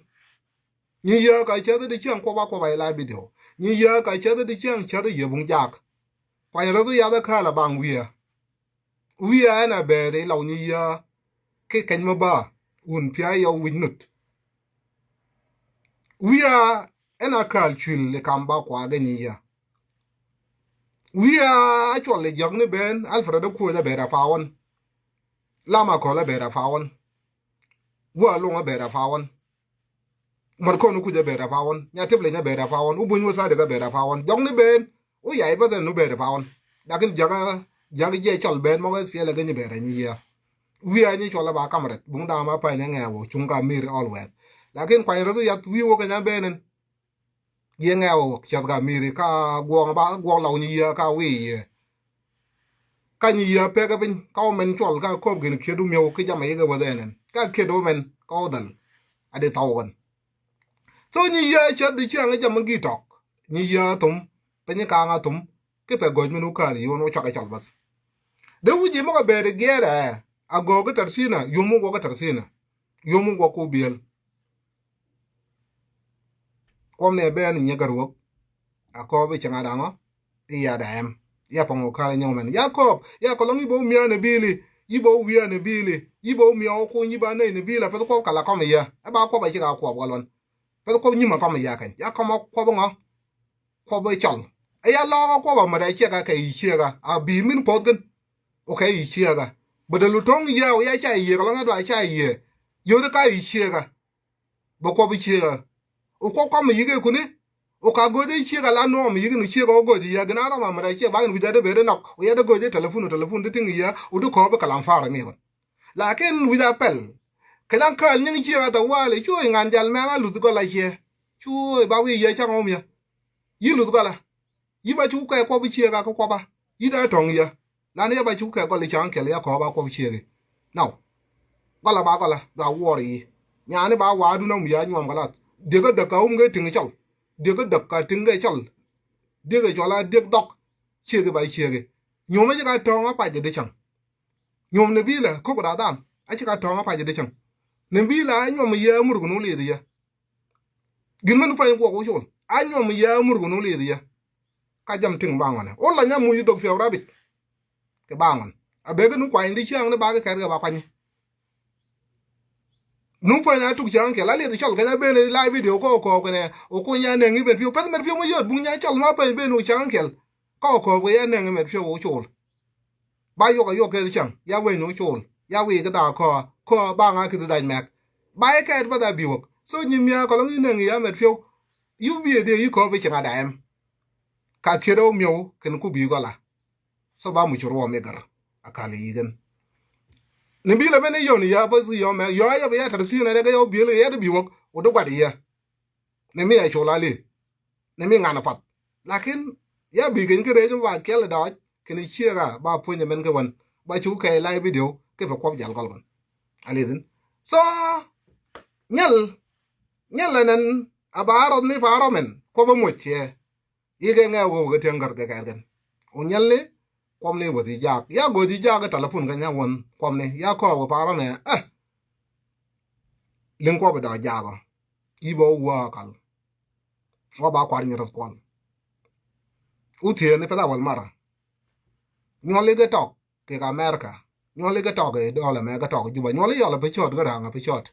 Nyi yääk a cäth di ciɛŋ kuɔp a kuɔp a ilai bidio. Nyi yääk a cäth di ciɛŋ cäth yiebuŋ jaak. Kuany rɛth wi̱i̱ yath a kääl a baŋ wi̱i̱. Wi̱i̱ a ɛn a bɛɛr ilɔw nyi yääk. Ki kɛny mi ba wun pia̱a̱ yɔw wi̱c nut. Wi̱i̱ a ɛn a kääl cuil i kam ba kuaak in i̱ yä. Wi̱i̱ a cuɔl i jɔk ni ben Alfred a kuoth a ber a pawän. Lam a kɔl a ber a pawän. Wä a luŋ a ber a pawän. Mat kɔn kuc a ber a pawän nya tip leny a ber a pawän wä buny wä thadik a ber a pawän jɔk ni ben. Wä yay bäth ɛn wä ber a pawän. Lakin jak a jak jiɛ cɔl ben mɔk S P L a geny ber a nyi yä. Wi̱i̱ a nyi cɔl a ba kam rɛt buŋ dam a pany a ŋɛɛ wä cuŋ ka mir always. Lakin kuany rɛth wä yath wi̱i̱ wä keny a ben ɛn. Jiɛ ŋɛɛ wä wä ciath ka mir ka guɔŋ ba guɔŋ lɔk nyi yä ka wi̱i̱ yä. Ka nyiyia̱ pekɛ piny, ka wä mɛn cuɔl, ka kop gin kiet wä miɔw, ki jam a yikɛ wä dhɛn ɛn. Ka kiet wä mɛn, ka wä dhɛl. A di thaw kɛn. So nyiyia̱ cɛ di ciaŋ jam a gi tɔk. Nyiyia̱ thum, piny kaŋ a thum, ki pɛ gɔc min wä ka̱a̱l yiwän wä cuak a cɔl bath. Dee wi̱c yi mɔ kɛ bɛɛr igiɛɛrɛ, a gɔɔk ki tɛr sinä, yuɔm wä gɔɔk ki tɛr sinä. Yuɔm wä gɔɔk ku biɛl. Kuɔm ni ɛ bɛɛn nyɛ gär wäk. A kɔɔp i̱ cäŋ a daŋɔ. I̱ ya da ɛm. Ya paŋ wä ka̱a̱l nyɔk mɛn. Ya kɔɔp. Ya kɔlɔŋ i̱ bä wä mia̱a̱n i̱ bi̱i̱li. I̱ bä wä wia̱a̱n i̱ bi̱i̱li. I̱ bä wä mia̱a̱n wä kuny i̱ ba nɛy ni bi̱i̱l a peth kuɔp kala kɔm i̱ yɛ. Ɛ ba kuɔp a cik a kuɔp kä luɔn. Peth kuɔp nyim a kɔm i̱ ya kɛny. Ya kɔm a kuɔp ŋɔ. Kuɔp i̱ cɔl. Ɛ ya lɔɔk a kuɔp a mät a ciɛk a kɛ i̱ ciɛk a. A bi̱i̱ min puɔth gin. Wä kɛ i̱ ciɛk a. Bä dee lu to̱ŋ yɛ wä ya ca i̱ yiëë kɔlɔŋ ɛ dua ca i̱ yiëë. Yio̱w di ka i̱ ciɛk a. Bä kuɔp i̱ ciek ɛ. Wä kuɔp kɔm i̱ yik ɛ kuni. Wä ka go̱o̱c i̱ ciek ɛ la nuɔɔm i̱ yik ni ciek ɛ wä go̱o̱c i̱ yɛ gin a rɔm amɛ rɛ ciek ba in wi̱c a dee ben ri nɔk. Wä yɛ dee go̱o̱c i̱ telefon, telefon di tiŋ i̱ yɛ wä di kɔɔp i̱ kɛ lam far i̱ mi kɔn. Lakin wi̱c a pɛl. Kɛ jaŋ kääl nyiŋ ciek ɛ thɛ wal i̱ cuɔ̱ɔ̱c ŋa̱n jal mɛŋ a luth gɔl a ciɛ. Cuɔ̱ɔ̱c ba wi̱i̱ yɛ cäŋ wä miɛ. Yi luth gɔl a. Yi ba cu kɛ kuɔp i̱ ciek a kä kuɔp a. Yi dee tɔ̱ŋ yɛ. Lan yɛ ba cu kɛ gɔl i̱ ca̱ŋ kɛl yɛ kɔɔp a kuɔp ciek i̱. Nɔw. Gɔl a ba gɔl a ba wuɔr i̱. Nyaani ba wa̱a̱ dun a wum ya nyuɔm kɛ lath. Diek kä däk ka wum kɛ ti̱ŋ cɔl. Diek kä däk ka ti̱ŋ kɛ cɔl. Diek kɛ cɔl a diek dhɔk. Ciek i̱ ba ciek i̱. Nyuɔm i̱ ci ka tɔ̱ŋ a pac i̱ di cäŋ. Nyuɔm ni bi̱i̱lɛ ko̱k da dhan. A ci ka tɔ̱ŋ a pac i̱ di cäŋ. Ni bi̱i̱lɛ a nyuɔm i̱ yɛ murk ni wä lieth i̱ yɛ. Gin mɛn pany guɔk wä col a nyuɔm yɛ mur wun wä lieth yɛ. Ka jam tiŋ ba ŋɔnɛ wä la nyam muc dhok thiɔk rabit. Kɛ ba ŋɔn a bek ni kuany di ciaŋ ni ba kɛ kɛt kɛ ba kuany. Nu pany a tuk ciaŋ kɛl a lieth cɔl kɛn a ben la video kɔ kɔ kɛnɛ wä kuny ya nɛŋ imet piw peth met piw ma yot buŋ nya cɔl ma pany ben wä ciaŋ kɛl kɔ kɔ kɛ ya nɛŋ imet piw wä col. Ba yuɔk a yuɔk kɛ cäŋ ya wec ni wä col ya wi̱i̱ kä da̱a̱ kɔa kɔa ba ŋa̱ ki̱th da̱c mɛk. Ba i̱ kɛɛt ba dha bi wäk so nyi mia̱a̱ kɔlɔŋ i̱ nɛŋ i̱ ya mɛt piɔw. I̱ wä bi ɛ dhiee i̱ kɔɔp i̱ cäŋ a da̱a̱m. Ka kiet ɛ wä miɔw kɛn ku bi gɔla. So ba muc ruɔm i̱ gär a kal i̱ yi̱kɛn. Ni bi lɛ ben i̱ yɔn i̱ ya bä thi yɔm mɛk yɔ a yɛ bä ya tɛr thi̱n ɛ dee kɛ yɛ wä biël i̱ yɛ dee bi wäk wä dee gua̱t i̱ yɛ. Ni mi a col a li. Ni mi ŋan a path. Lakin ya bi keny kä rɛc mi ba kiɛl dɔɔc kɛn ciek a ba puɔ̱ny ɛmɛn kä wän ba cu kɛɛc la video kɛ pɛ kuɔp jal gɔl kɔn. A lithin so nyɛl nyɛl ɛnɛn a ba rɔth ni pa rɔmɛn kuɔp a moc ciɛ. Ikɛ ŋɛ wä wä kɛ tiɛŋ gär kɛ kɛɛr kɛn wä nyɛl ni kuɔp ni wä thi jaak ya go̱o̱th thi jaak kɛ talapun kɛ nyɛ wän kuɔp ni ya kɔɔk wä pa rɔmɛ ɛ. Liŋ kuɔp dɔɔc jaak ɔ. I̱ bä wä kal. Wä ba kuar nyɛ rɔth kuɔl. Wä thieen ni pɛth a wäl marä. Nyuɔl i̱ kɛ tɔk kɛ America. Nyuɔl i̱ kɛ tɔk i̱ dɔl ɛmɛ kɛ tɔk Juba nyuɔl i̱ yɔl ɛ pecɔt kɛ ra̱a̱ŋ ɛ pecɔt.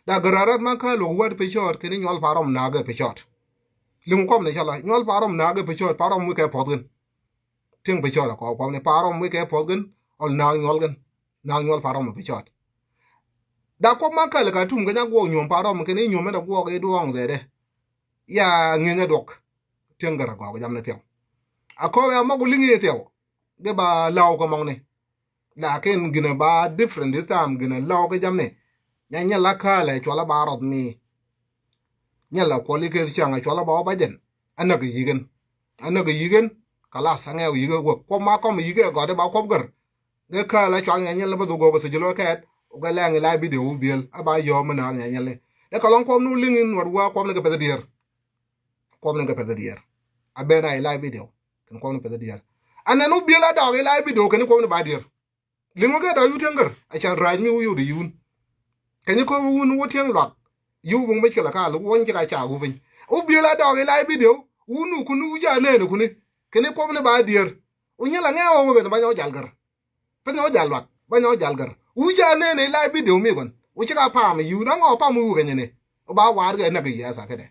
Dak gɛ rɛ̈rɛ̈t ma kä luɔk wät pecɔt kɛn i̱ nyuɔl pa rɔm na̱a̱k ɛ pecɔt. Liŋ kuɔm ni cä la nyuɔl pa rɔm na̱a̱k ɛ pecɔt pa rɔm wi̱i̱ kɛ puɔth gin. Tiŋ pecɔt ɛ kɔɔk kuɔm ni pa rɔm wi̱i̱ kɛ puɔth gin. Ɔl na̱a̱k nyuɔl gin na̱a̱k nyuɔl pa rɔm ɛ pecɔt. Dak kuɔm ma käl ɛ ka tum kɛ nya guɔk nyuɔm pa rɔm kɛn i̱ nyuɔm ɛn ɛ guɔk i̱ duɔ̱ɔ̱ŋ dhɛɛdɛ. Ya ŋi̱enyɛ duɔk. Tiɛŋ gär a gɔɔk jam ni thiɛw. A kɔɔk ya mɔk liŋ i̱ thiɛw. Gɛ ba law kɛ mɔŋni. Lakin ginɛ ba different this time ginɛ law kɛ jam ni. Nya nyɛ la kaalɛ cuɔl a ba rɔth mi. Nyɛ la kuɔl i̱ keth cäŋ a cuɔl a ba wä ba jɛn. A näk i̱ yi̱kɛn. A näk i̱ yi̱kɛn. Kalas a ŋɛɛk i̱ yi̱kɛ wek kuɔp ma kɔm i̱ yi̱kɛ gɔt i̱ ba kuɔp gär. Gɛ kääl a cuak nya nyɛl ni bä dhuk gɔk kä thil wä kɛɛt wä gɛ lɛŋ i̱ la video wä biël a ba yɔɔm mi nääk nya nyɛl ni. Dee kɛ lɔŋ kuɔm ni wä liŋ in wät wä kuɔm ni kɛ peth diɛɛr. Kuɔm ni kɛ peth diɛɛr. A ben a i̱ la video kɛn kuɔm ni peth diɛɛr. An nɛn wä biël a dɔɔk i̱ la video kɛn kuɔm ni ba diɛɛr. Liŋ wä kɛ dɔɔk wä tiɛŋ gär a can ra̱a̱c mi wä yot i̱ yun. Kɛn i̱ kɔm wä wun wä tiɛŋ luak. Yio̱w buŋ mi cikɛ la kaal wä wä ni cikɛ a caak wä piny. Wä biël a dɔɔk i̱ la video wä wun wä kuni wä ca neen kuni. Kɛn i̱ kuɔm ni ba diɛɛr. Wä nyɛl a ŋɛɛ wä wä kɛn ba nyɔk jal gär. Piny ɔ jal luak ba nyɔ jal gär. Wi̱c a nene la video mi kɔn wi̱c ka pam yiu na ŋɔ pam wi̱u kɛ nyini. Ba war kɛ näk yɛ sa kɛdɛ.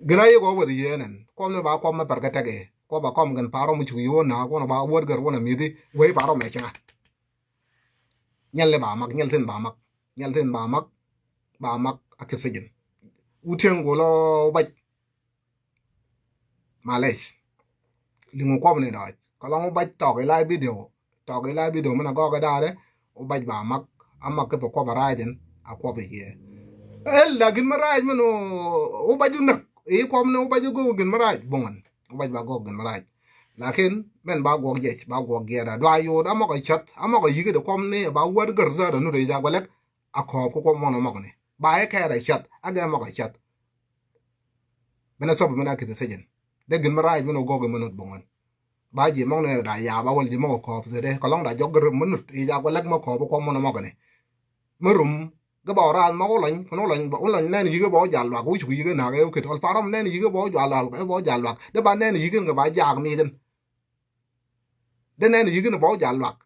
Gina yɛ kɔ weth yɛ nɛn kɔm ni ba kɔm mɛ pɛr kɛ tɛk yɛ kɔ ba kɔm kɛn parɔ mi cuk yiu na kɔn ba wät gär wä na mithi wei parɔ mɛ cina. Nyɛl ni ba mak nyɛl thin ba mak nyɛl thin ba mak. Ba mak a kith sijin. Wutieŋ gulɔ bac. Malɛc. Liŋ wä kuɔp ni dɔɔc kɛ lɔŋ wä bac tɔk ila video. Tɔk ila video min a gɔk ɛ daadɛ wä bac ba mak. A mak kä pɛ kuɔp a rac in a kuɔp ikiɛ. Ɛl da gin mi rac min wä bac wä näk i̱ kuɔp ni wä bac wä gök gin mi rac buŋän. Wä bac ba gɔk gin mi rac. Lakin mɛn ba guɔk jiɛc, ba guɔk giɛɛt a dua yot a mɔk a cät, a mɔk a yik i̱ dee kuɔm ni ba wät gär zäät a nut a yic a guɛ lɛk. A kɔɔp kä kuɔm mɔn a mɔk ni ba i̱ kɛɛt a cät a gɛ mɔk a cät. Mɛn a thop mɛn a ki̱th a thecin dee gin mi rac mɛn a gɔk i̱ mɛn nut boŋ ɣän. Ba ji̱ mɔk ni da yaap a wäl ji̱ mɔk a kɔɔp thedɛ kɛ lɔŋ da jɔk gär mɛn nut i̱ ja guɛ lɛk mɛ kɔɔp kuɔm mɔn a mɔk ni. Mi rum gɛ ba wä raal mɔk wä lɔny kɛn wä lɔny wä lɔny nɛn yi̱k ɛ ba wä jal luak wä cuk yi̱k ɛ na̱k ɛ wä ket ɔl parom nɛn yi̱k ɛ ba wä jal luak ɛ ba wä jal luak dee ba nɛn yi̱k ɛ kɛ ba jaak mi̱i̱thin. Dee nɛn yi̱k ɛ ba wä jal luak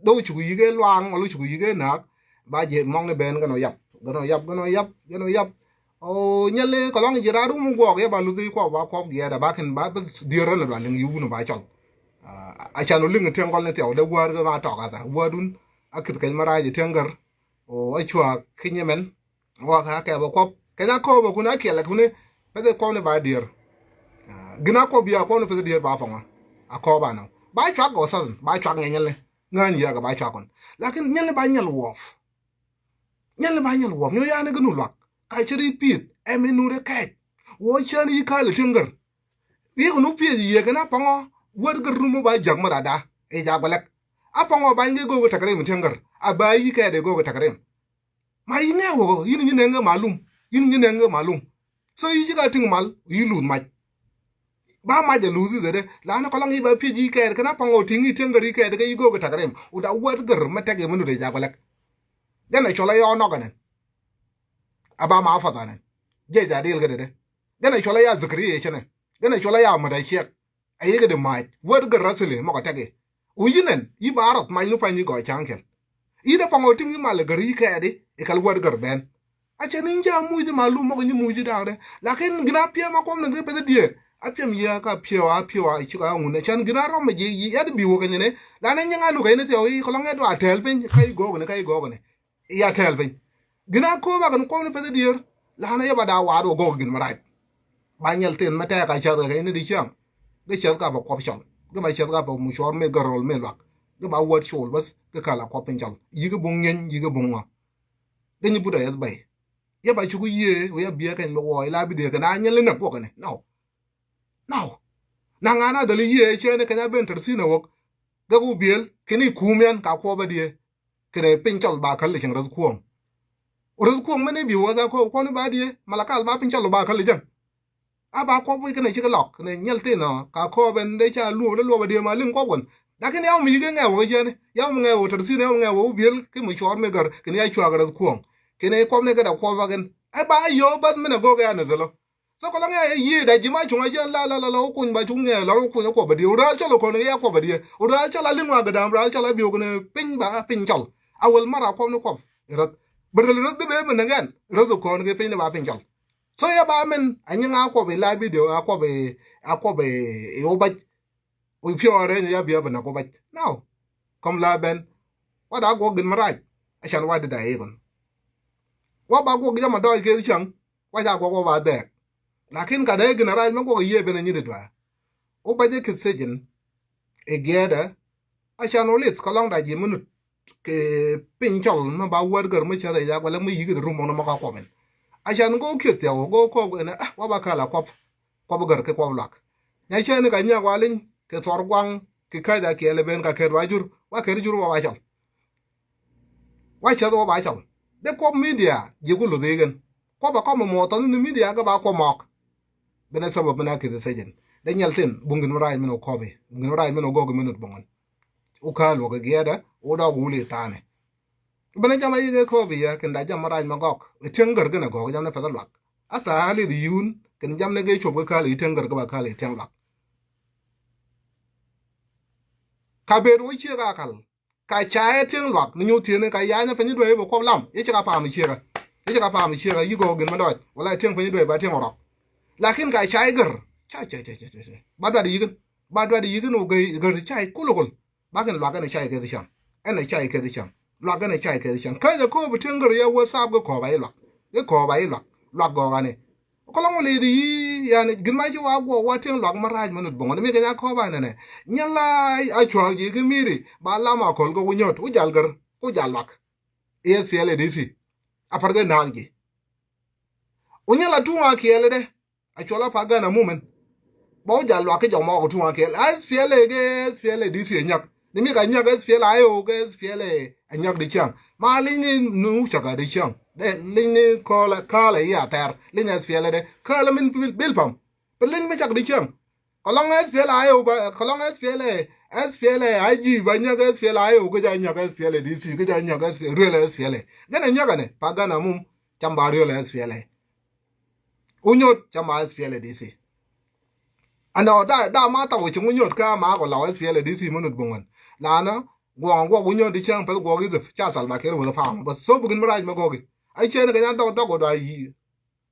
dee wä cuk yi̱k ɛ luaŋ wala wä cuk yi̱k ɛ na̱k. Ba ji̱ mɔk ni ben gɛn wä yap gɛn wä yap gɛn wä yap gɛn wä yap. O nyɛli kɛ lɔŋ ji̱ raar wum guɔk yɛ ba luthi kuɔk ba kuɔk giɛɛt a ba kɛn ba bi dier rɛn a dua liŋ yi̱k wun ba cɔl. A can wä liŋ tiɛŋ gɔl ni thiɛw dee wäär gɛ ma tɔk a tha wäär dun. A kith kɛny ma rac tiɛŋ gär. O a cuaak ki nyimɛn. Wä ka kɛ bä kuɔp kɛ nya kɔɔp bä kun a kiɛlɛ kuni. Pɛth kuɔp ni ba dier. Gina kuɔp bia kuɔp ni pɛth dier ba pɔŋa. A kɔɔp anɔ ba cuak gɔ sasn ba cuak ŋɛ nyɛl ni. Ŋäny yɛ kɛ ba cuak kɔn. Lakin nyɛl ni ba nyɛl wɔɔf. Nyɛl ni ba nyɛl wɔɔf nyo yani ginu luak. Ka cɛ ri pieth ɛmi nu ri kɛɛc. Wä cɛn yi kali tin gär. Wiek nu pieth yie kɛ na pɔŋɔ. Wät gär nu mɔ ba jak mɔ dada. I̱ jak bɛ lɛk. A pɔŋɔ ba nyi go̱o̱k tɛk rim tin gär. A ba yi kɛɛt i̱ go̱o̱k tɛk rim. Ma yi ŋɛɛ wä yin nyi nɛŋ ŋɛ malum yin nyi nɛŋ ŋɛ malum. So yi ci ka tiŋ mal yi luth mac. Ba mac a luth i̱ dhede la ni kɔlɔŋ yi ba piec yi kɛɛt kɛ na paŋ ɔ tiŋ yi tiɛŋ gär yi kɛɛt kɛ yi go̱o̱k tɛk rim wut a wät gär mɛ tɛk yi mɛ nut i̱ jak bɛ lɛk. Gɛn a cɔl a yɔɔ nɔk ɛnɛn. A ba ma fath ɛnɛn. Jiɛc a dil kɛ dede. Gɛn a cɔl a ya dhikri yɛ cɛnɛ. Gɛn a cɔl a ya mät a ciɛk. A yikɛ di mac wät gär rathili mɔk a tɛk yi. Wi̱i̱ yinɛn yi ba rɔth mac ni pany yi gɔɔ ca̱ŋ kɛl. Yi dee paŋ ɔ tiŋ yi mal gär yi kɛɛdi ikɛl wät gär bɛn. A cɛ ni nyi ca muc di malum mɔk nyi muc di da̱a̱ŋdɛ. Lakin gin a piɛm a kuɔm ni gɛ peth diee a piɛm yie ka piɛw a piɛw a cik a ŋun a cɛn gin a rɔm mi ji̱ yi yat bi wä kɛ nyini. Lanɛ nyiŋ a luk a yini thiɛw yi kɔlɔŋ yɛ dua tɛɛl piny ka yi gɔɔkni ka yi gɔɔkni. Ya tɛɛl piny. Gin a ko̱o̱p a kɛn kuɔm ni peth dier. Lanɛ yɛ ba daa waat wä gɔɔk gin mi rac. Ba nyɛl thin mɛ tɛɛk a cäth kɛ kɛ ni di ciaŋ. Gɛ cäth ka bɛ kuɔp cɔl gɛ ba cäth ka bɛ mucuɔr mi gɛ rol mi luak. Gɛ ba wäät col bäth gɛ kal a kuɔp piny cɔl yi̱k i̱ buŋ nyeny yi̱k i̱ buŋ ŋɔ. Gɛ nyi but a yɛth bɛy. Yɛ ba cuk yiëë wä yɛ biɛ kɛny bɛ wɔ ila bi dee kɛ na nyɛl inɛ kuɔk kɛnɛ nɔw. Nɔw. Na ŋa̱n a dhäl yiëë cɛɛni kɛny a ben tɛr thin a wäk. Gɛ ku biël kɛn i̱ kuum yɛn ka kuɔp a diee. Kɛnɛ piny cɔl ba käl cieŋ rɛth kuɔ̱ŋ. Rɛth kuɔ̱ŋ mɛn i̱ bi wä dha ko̱o̱p kuɔn i̱ ba diee malakal ba piny cɔl ba käl cieŋ. A ba kuɔp wi̱c kɛnɛ cik lɔk kɛnɛ nyɛl thin ɔ ka ko̱o̱p ɛn dee ca luɔp dee luɔp a diee ma liŋ kuɔp kɛn. Lakin yaw mi yik i̱ ŋɛɛ wä jiɛni yaw mi ŋɛɛ wä tɛr thin yaw mi ŋɛɛ wä biël ki mi cuɔɔr mi gär kɛnɛ ya cuak rɛth kuɔ̱ŋ. Kɛnɛ kuɔp ni gɛ da kuɔp a kɛn ɛ ba yio̱o̱ bäth min a go̱o̱k ya ni dhil ɔ. So kɔlɔŋ ya yie da ji̱ ma cuŋ a jiɛn la la la la wä kuny ba cuŋ ŋɛɛ la wä kuny a kuɔp a diee wä raal cɔl a kɔn kɛ ya kuɔp a diee wä raal cɔl a liŋ wa gɛ da̱a̱m raal cɔl a biok ni piny ba piny cɔl. A wäl mar a kuɔp ni kuɔp. Rɛth bä rɛl rɛth bi bee mi ni ŋɛn rɛth kɔn kɛ piny ni ba piny cɔl. So ya ba min a nyiŋ a kuɔp i̱ la bidio a kuɔp i̱ a kuɔp i̱ wä bac. Wi̱i̱ piɔɔr rɛny ya biɛ bɛ näk wä bac now. Kɔm la ben. Wa da guɔk gin ma rac. A can wa di da yikun. Wa ba guɔk jama dɔɔc kɛ cäŋ. Wa ca guɔk wa ba dhɛɛk. Lakin ka dee gin a rac ma guɔk a yiëë ben a nyit i̱ duaar. Wä bac i̱ kith thijin. I̱ giɛɛdɛ. A can wä lith kɛ lɔŋ da ji̱ mi nut. Kɛ piny cɔl mi ba wäär gär mi cäth ɛ jak wala mi yik i̱ rum mɔn mɔ ka kuɔp in. A can go̱o̱k kieth thiaw go̱o̱k kɔɔk in a wa ba kal a kuɔp. Kuɔp gär kɛ kuɔp luak. Nya cäni ka nyiak wa liny kɛ thuɔr guaŋ kɛ käc a kiɛl ɛ ben ka kɛt wa jur wa kɛt jur wa ba cɔl. Wa cäth wa ba cɔl. Dee kuɔp midia ji̱ ku luth i̱ kɛn. Kuɔp a kɔm mɔ thɔn ni midia gɛ ba kuɔp mɔɔk. Bɛn a sabab min a kithi thijin dee nyɛl thin buŋ gin mi rac min wä kɔpi buŋ gin mi rac min wä gɔk min wä buŋ. Wä kääl wä kɛ giɛɛdɛ wä dɔɔk wuli thaani. Bɛn a jam a yik ɛ kɔpi yɛ kɛn da jam mi rac ma gɔk ɛ tieŋ gär gin a gɔk jam ni pɛth a luak. A thaali di yun kɛn jam ni gɛ cuɔp kɛ kääl yi tieŋ gär gɛ ba kääl yi tieŋ luak. Ka bet wä ciek a kal. Ka ca yɛ tieŋ luak ni nyuth thieni ka ya̱ny a piny duee bɛ kuɔp lam yɛ cɛ ka paam ciekä. Yɛ cɛ ka paam ciekä yi gɔɔk gin ma dɔɔc wala tieŋ piny duee ba tieŋ rɔk. Lakin ka ca yɛ gär ca ca ca ca ca ba duat yikin ba duat yikin wä gär ca yɛ kul kul. Ba kɛn luak ɛn ca yɛ keth cam ɛn ca yɛ keth cam luak ɛn ca yɛ keth cam kä jɛ koop tieŋ gär yɛ wä thap gɛ kɔɔp a yi luak. Gɛ kɔɔp a yi luak luak gɔɔk ani. Kɔlɔŋ wä lith i̱ yani gin ma ci wa guɔ wa tieŋ luak ma rac ma nut boŋo ni mi kɛ nya kɔp a nɛnɛ. Nyɛn la a cuak ji̱ ki miri ba lam a kɔl kɛ wä nyɔt wä jal gär ku jal luak. I̱ S P L A D C a par kɛ naak ji̱. Wä nyɛn la tuŋ a kiɛl dɛ a cuɔl a pa gan a mumɛn. Bä wä jal luak kä jɔk mɔ kɛ tuŋ a kɛɛl. S P L A kɛ S P L A D C ɛ nyäk. Ni mi ka nyäk S P L A I O kɛ S P L A ɛ nyäk di cäŋ. Ma li̱ny ni nu cak a di cäŋ. Dee li̱ny ni kɔl kal a yi a thɛr. Li̱ny S P L A dee kal a min bil pam. Bä li̱ny mi cak di cäŋ. Kɛ lɔŋ S P L A I O bä, kɛ lɔŋ S P L A, S P L A I G bä nyäk S P L A I O kä ja nyäk S P L A D C kä ja nyäk S P L A, riel S P L A. Gɛn a nyäk a ni pa gɛn a mum cam ba riel S P L A. Unyot cam ba S P L A D C. Anɔ da, da ma thaw ci unyot kä ma kɔ law S P L A D C mänut buŋän. Lanɔ guɔŋ guɔk unyot di cäŋ pɛth guɔk i dhip ca Salva Kiir wä pam. Bä so bugin mi rac mɛ gɔki. A cien kɛ nya dɔk dɔk wä da yi.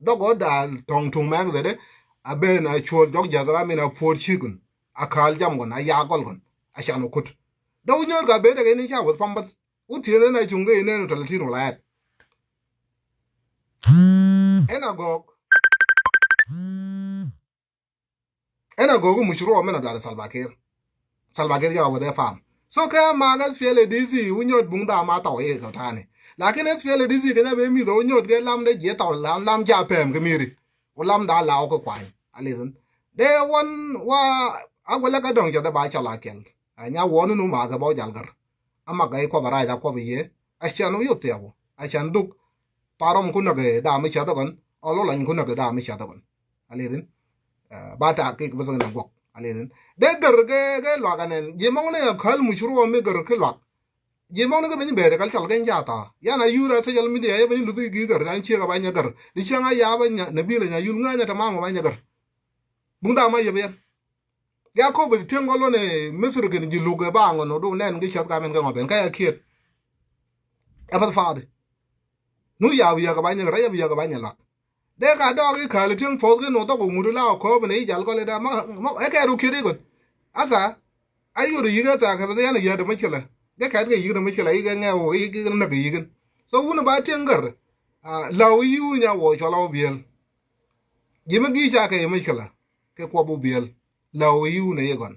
Dɔk ɣöö da̱a̱l tɔ̱ŋ tuŋ mɛk dhɛt a ben a cuɔl jɔk jath ram in a puɔt cikun a ka̱a̱l jam kɔn a yaa gɔl kɔn a can kut. Dɔk nyöör ka ben a kɛ ni ca weth pam bath. Wut thieen in a cuŋ kɛ in in tɔl tin wala ɛt. Ɛn a gɔɔk. Ɛn a gɔɔk muc ruɔ min a dual Salva Kiir. Salva Kiir jɔk a weth ɛ pam. So kɛ mak S P L A D C wu nyöt buŋ dha ma tɔw i̱ kɛ tani. Lakin S P L A D C kɛ nya ben mi̱th ɛ wu nyöt kɛ lam dee jiɛ tɔw lam lam ja pɛm kɛ miri. Ku lam da law kɛ kuany. A lithin. Dee wan wa a guɛlɛ kɛ dɔŋ cɛ dee ba cɔl a kɛl. A nya wɔni nu ma kɛ bɔ jal gɛr. A mak a i̱ kuɔp a rac a kuɔp i̱ yee. A cɛn wu yot thiaku. A cɛn duk. Parom ku näk ɛ dam i̱ cäth ɛ gɔn. Ɔ lo lɔny ku näk ɛ dam i̱ cäth ɛ gɔn. A lithin. Ba taak kik bä thäk na guɔk. A lithin. Dee gär kɛ kɛ luak anɛn. Ji̱ mɔŋ ni a käl muc ruɔm mi gär ki luak. Ji̱ mɔŋ ni kɛ ben bɛɛr kɛ cɔl kɛ nca thaak. Yan a yur a social media yɛ ben luthi gi gär dan ciek a ba nyɛ gär. Di cäŋ a ya ba nyɛ na bil a nya yul ŋäny a tamam a ba nyɛ gär. Buŋ dam a yɛ ben. Ya kop bi tieŋ gɔl wä ni Misri kɛn ji̱ luk ɛ ba ŋɔn wä duk nɛn ki cäth ka mɛn kɛ ŋɔ ben ka ya kiet. Ɛ path fathi. Nu ya wi̱i̱ a kɛ ba nyɛ gär a ya wi̱i̱ a kɛ ba nyɛ luak. Dee ka dɔɔk i̱ ka̱a̱li tieŋ puɔ̱th kä nuɔth dhɔk ŋut ila ɔ kööp ni i̱ jal kɔlɛ da ma ma ɛ kɛɛt wä kiet i̱ kɔn. Asa a yot i̱ yi̱k asa kɛ beth yan i̱ yäät dämä cilɛ. Gɛ kɛɛt kɛ yi̱k dämä cilɛ i̱ kɛ ŋɛɛ wä i̱ kɛ näk i̱ yi̱k in. So wun i̱ ba tieŋ gär. Law i̱ yi̱ wun nya wä cɔl a wä biël. Ji̱ mi gi̱i̱c ca kɛ i̱ mi cilɛ kɛ kuɔp wä biël. Law i̱ yi̱ wun i̱ gɔn.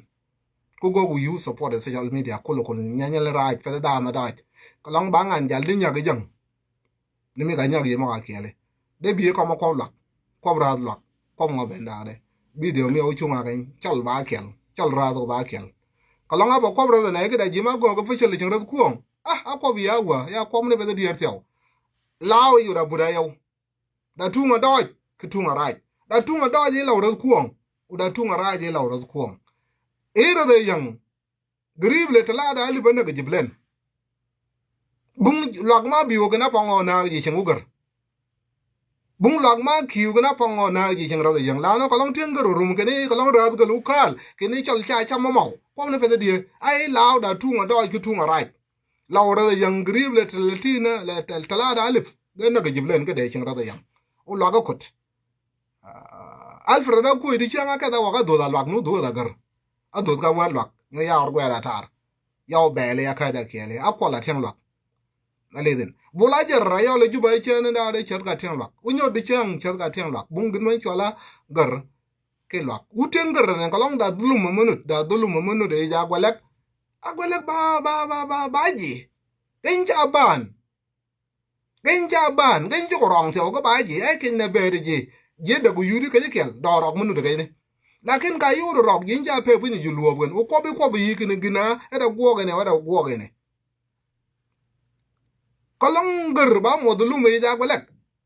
Ku gok wi̱i̱ support ɛ social media kul kul nyanyal rac pɛth da̱a̱m da̱a̱c. Kɛ lɔŋ ba ŋan jal di nyak i̱ jäŋ. Ni mi ka nyak yɛ mɔ ka kiɛli. Dee bi̱i̱ kɔmɔ kuɔp luak kuɔp rath luak kuɔp ŋɔ ben da̱a̱k dee. Video mi ɔ cuŋ a kɛny cɔl ba kiɛl cɔl rath kɔ ba kiɛl. Kɛ lɔŋ a bɛ kuɔp rath nɛ kida ji̱ ma gɔɔk official cieŋ rath kuɔŋ. Ah a kuɔp ya wä ya kuɔp ni pɛth diɛɛr thiaw. Law i̱ yut a but a yɛw. Da tuŋ a dɔɔc ki tuŋ a rac. Da tuŋ a dɔɔc i̱ law rath kuɔŋ. Ku da tuŋ a rac i̱ law rath kuɔŋ. I̱ rath ɛ yäŋ. Grip lɛ tɛlada alip a näk ji̱ blɛn. Buŋ luak ma bi̱i̱ wä kɛn a pɔŋ ɔ naak ji̱ cieŋ wä gär. Buŋ luak ma ki̱i̱ wä kɛn a pɔŋ ɔ naak ji̱ cieŋ rath ɛ yäŋ. Lanɔ kɛ lɔŋ tieŋ gär ɔ rum kɛn i̱ kɛ lɔŋ rath gäl wä ka̱a̱l kɛn i̱ cɔl ca cam mɔ mɔw. Kuɔm ni pɛth diɛ a i̱ law da tuŋ a dɔɔc ki tuŋ a rac. Law rath ɛ yäŋ grip lɛ tɛl ti̱n lɛ tɛl tɛlada alip. Gɛ näk ji̱ blɛn kä dee cieŋ rath ɛ yäŋ. Wä luak kä kuot. Alfred a kuɔc di cäŋ a kɛth a wak a dhoth a luak nu dhoth a gär. A dhoth ka wä luak ni ya ɣɔr guɛɛr a taar. Ya wä bɛɛl ya käth a kiɛɛl a kuɔl a tiɛŋ luak. A lithin bul a jär a yɔl a jup a cäŋ ni da̱a̱ dee cäth ka tiɛŋ luak. Wä nyɔt di cäŋ cäth ka tiɛŋ luak buŋ gin mɛn cual a gär. Ki luak wut tiɛŋ gär ni kɛ lɔŋ da dhulum a minut da dhulum a minut i̱ ja guɛlɛk. A guɛlɛk ba ba ba ba ba ji̱. Geny ca ban. Geny ca ban geny cuk rɔɔŋ thiɔw kä ba ji̱ ɛ keny nɛ bɛɛt ji̱. Ji̱ däk ku yut i̱ keny i̱ kiɛl dɔɔk rɔɔk mi nut keny i̱. Lakin ka yut rɔɔk ji̱ ca pek piny ji̱ luɔɔp kɛn wä kuɔp i̱ kuɔp i̱ yi kini gina ɛ dɛ guɔɔk ɛnɛ wä dɛ guɔɔk ɛnɛ. Kä lɔŋ gär ba muɔth lum i̱ ja guɛ lɛk.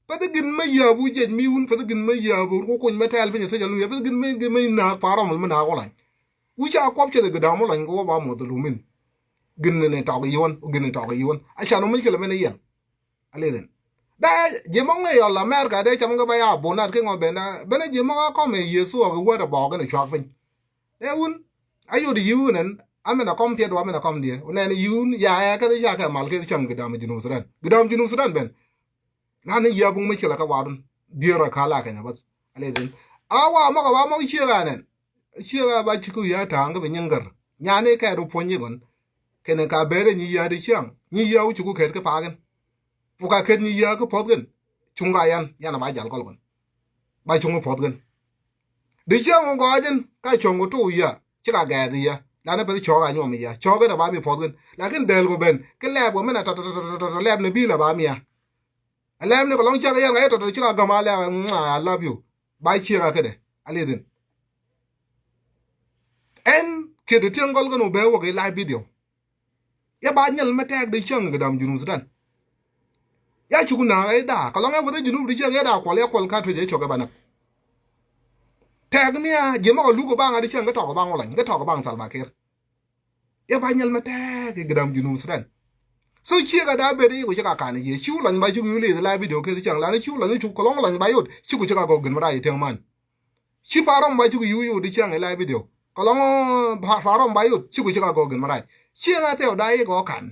Peth gin mä yääp wä jiɛc mi wun peth gin mä yääp wä kuny mä tɛɛl piny social media peth gin mä gin mä naak pa̱a̱r ɔmɔl mä naak wä lany. Wä ca kuɔp cɛ dɛ gɛ da̱a̱m wä lany kɛ wä ba muɔth lum in. Gin ni tɔk i̱ wän gin ni tɔk i̱ wän a can wä mi cɛ lɛ mɛn i̱ yɛl. A lithin. Dee ji̱ mɔk ni yɔl America dee cam kɛ ba ya bonat kɛ ŋɔ ben da ben ji̱ mɔk a kɔm i̱ Yesu ɔ kɛ wä dɛ bɔɔk kɛn i̱ cuak piny. Ɛ wun a yot yiw nɛn a min a kɔm piɛt wa min a kɔm diɛ wun nɛn yiw ya ɛ kɛ ca kɛ mal kɛ cam gidam Junub Sudan gidam Junub Sudan ben. Nan ni yia buŋ mi cilɛ kɛ wadun dier a kala kɛ nya bas. A le din a wa mɔk a wa mɔk ciek a nɛn ciek a ba ci ku ya taŋ kɛ bi nyin gär. Nyani kɛ ru puɔny yi gɔn kɛnɛ ka bɛrɛ nyi ya di ciaŋ nyi ya wu ci ku kɛt kɛ pakin. Fu ka kɛt nyi ya kɛ puɔth kɛn cuŋ ka yan yan a ba jal kɔl gɔn. Ba cuŋ puɔth kɛn. Di cäŋ wä gɔɔc in ka cuɔ̱ŋ kɛ tok yia ci ka gɛɛth yia. Lan in peth cɔɔk a nyuɔm yia cɔɔk in a ba mi puɔth kɛn lakin dɛɛl kɔ ben ki lɛɛp kɔ min a tɔtɔtɔtɔtɔ lɛɛp ni bi̱i̱l a ba mia. A lɛɛp ni kɔ lɔŋ ciak yɛn ka yɛ tɔtɔ ci ka gäm a lɛɛp a lap yu. Ba ciek a kädɛ a lieth in. Ɛn kiɛ ti tiɛŋ gɔl kɛn wä bɛ wä kɛ live video. Ya ba nyɛl mɛ tɛɛk di cäŋ kɛ dam Junub Sudan. Ya cuk na ɛ da kɛ lɔŋ ɛ wä dhi Junub di cäŋ ɛ da kuɔl ɛ kuɔl ka tuec ɛ cɔk ɛ ba näk. Tɛɛk mi a jiɛ mɛ kɛ luk kɛ baŋ a di cäŋ kɛ tɔk kɛ baŋ wä lɔny kɛ tɔk kɛ baŋ Salva Kiir. Ya ba nyɛl mɛ tɛɛk kɛ dam Junub Sudan. So ciek a da bet iku cik a kan icie ciu lɔny ba cuk yu lieth live video keth cäŋ lan ciu lɔny cuk kɛ lɔŋ lɔny ba yot ciku cik a gɔk gin mɛ ra itie tiɛŋ man. Ci Parɔm ba cuk yu yu di cäŋ i live video kɛ lɔŋ Parɔm ba yot ciku cik a gɔk gin mɛ ra. Ciek a thɛw da ikɔ kan.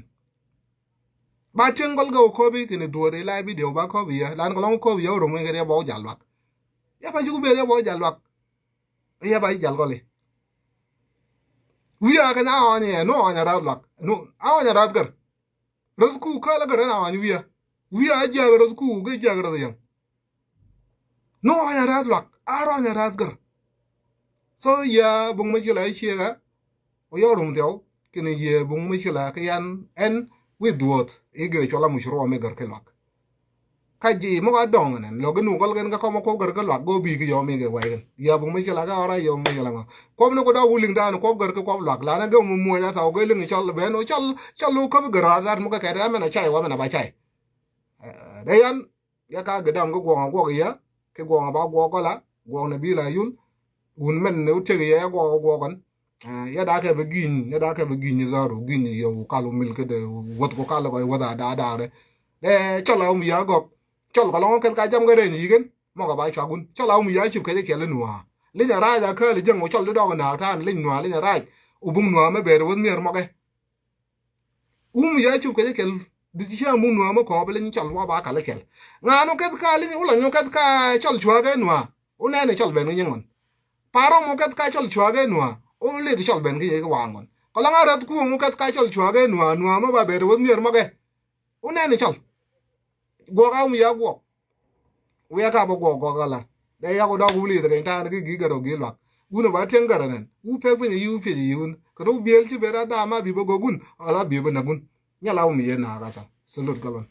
Ba tiɛŋ gɔl gɛ wä kopi kini duɔt i live video ba kopi yɛ lan kɛ lɔŋ kopi yɛ wä rom ikɛ riɛ bɔ wä jal luak. Ya ba cuk bet riɛ bɔ wä jal luak. Yɛ ba ci jal gɔli. Wi̱i̱ a kɛn a ɣɔny ɛ nu ɣɔny a rath luak nu a ɣɔny a rath gär. Rath ku kälä gär ɛn a ɣɔny wi̱i̱ a wi̱i̱ a jiak rath ku gɛ jiak rath yäŋ. Nu ɣɔny a rath luak a rɔny a rath gär. So yɛ buŋ mi ci la i̱ ciek ɛ. Ku yɔr rum thiɔw kini yɛ buŋ mi ci la kɛ yan ɛn wi̱i̱ duɔth i̱ gɛ cɔl a muc ruɔm i̱ gär kɛ luak. Ka ji̱ muk a dɔŋ nɛn lɔ gɛ nu gɔl gɛn kä kɔmɔ kuɔp gär kä luak gɛ wä bi̱i̱ ki yɔm i̱ gɛ wa̱i̱ gɛn. Yɛ buŋ mi ci la kä ɣɔra yɔm mi ci la ŋɔ kuɔp ni ku dɔk wä liŋ da̱a̱n kuɔp gär kä kuɔp luak lanɛ gɛ mu muɔc a thaw gɛ liŋ cɔl ben wä cɔl cɔl wä käp gär rat rat muk kɛ kɛt ɛ mɛn a cay wä mɛn a ba cay. Dee yan yɛ ka gɛ dam kä guɔŋ a guɔk yɛ kɛ guɔŋ a ba guɔk gɔla guɔk ni bi la yul. Wun mɛn ni wä tiek yɛ guɔk a guɔk kɔn. Yɛ da kɛ bi gi̱ny yɛ da kɛ bi gi̱ny dhɔr wä gi̱ny yɛ wä kal wä mil kä dee wä wäth kɔ kal kɔ wä dha da da dee. Dee cɔl a wä mi yɛ gɔk cɔl kɔ lɔŋ kɛth ka jam kɛ rɛn yi̱ kɛn mɔk a ba cua gun cɔl a wä mi yɛ cip kɛ jɛ kɛl nuaa. Li̱ny a rac a kääl jiäŋ wä cɔl di dɔk naak ta̱a̱n li̱ny nuaa li̱ny a rac. Wä buŋ nuaa mɛ bɛɛr wä nhier mɔkɛ. Wum ya cuk kɛ jɛ kɛl di ci cä mun nuaa mɛ kɔɔp leny cɔl wa ba kal kɛl. Ŋa̱a̱n wä kɛth ka leny wä lɔny wä kɛth ka cɔl cua̱a̱k ɛ nuaa wä nɛn ɛ cɔl ben wä nyin ŋɔn. Parɔm wä kɛth ka cɔl cua̱a̱k ɛ nuaa wä leth cɔl ben kä yɛ kä waaŋ ŋɔn. Kɔ lɔŋ a räth kuɔ̱ŋ wä kɛth ka cɔl cua̱a̱k ɛ nuaa nuaa mɛ ba bɛt wä nhier mɔkɛ. Wä nɛn ɛ cɔl guɔk a wum ya guɔk. Wi̱i̱ a ka bä guɔk guɔk ala dee yak wä dɔk wä li̱th kɛny ta̱a̱n kä gi̱i̱ gärä wä gi̱i̱ luak. Wun a ba tieŋ gärä nɛn wu pek piny a yi̱ wä piec a yi̱ wun kä rɔ biëël ci ben a dam a bi bä gɔk wun ala bi bä näk wun. Nyɛ la wä mi yee naak a thal. Salute gɔlɔn.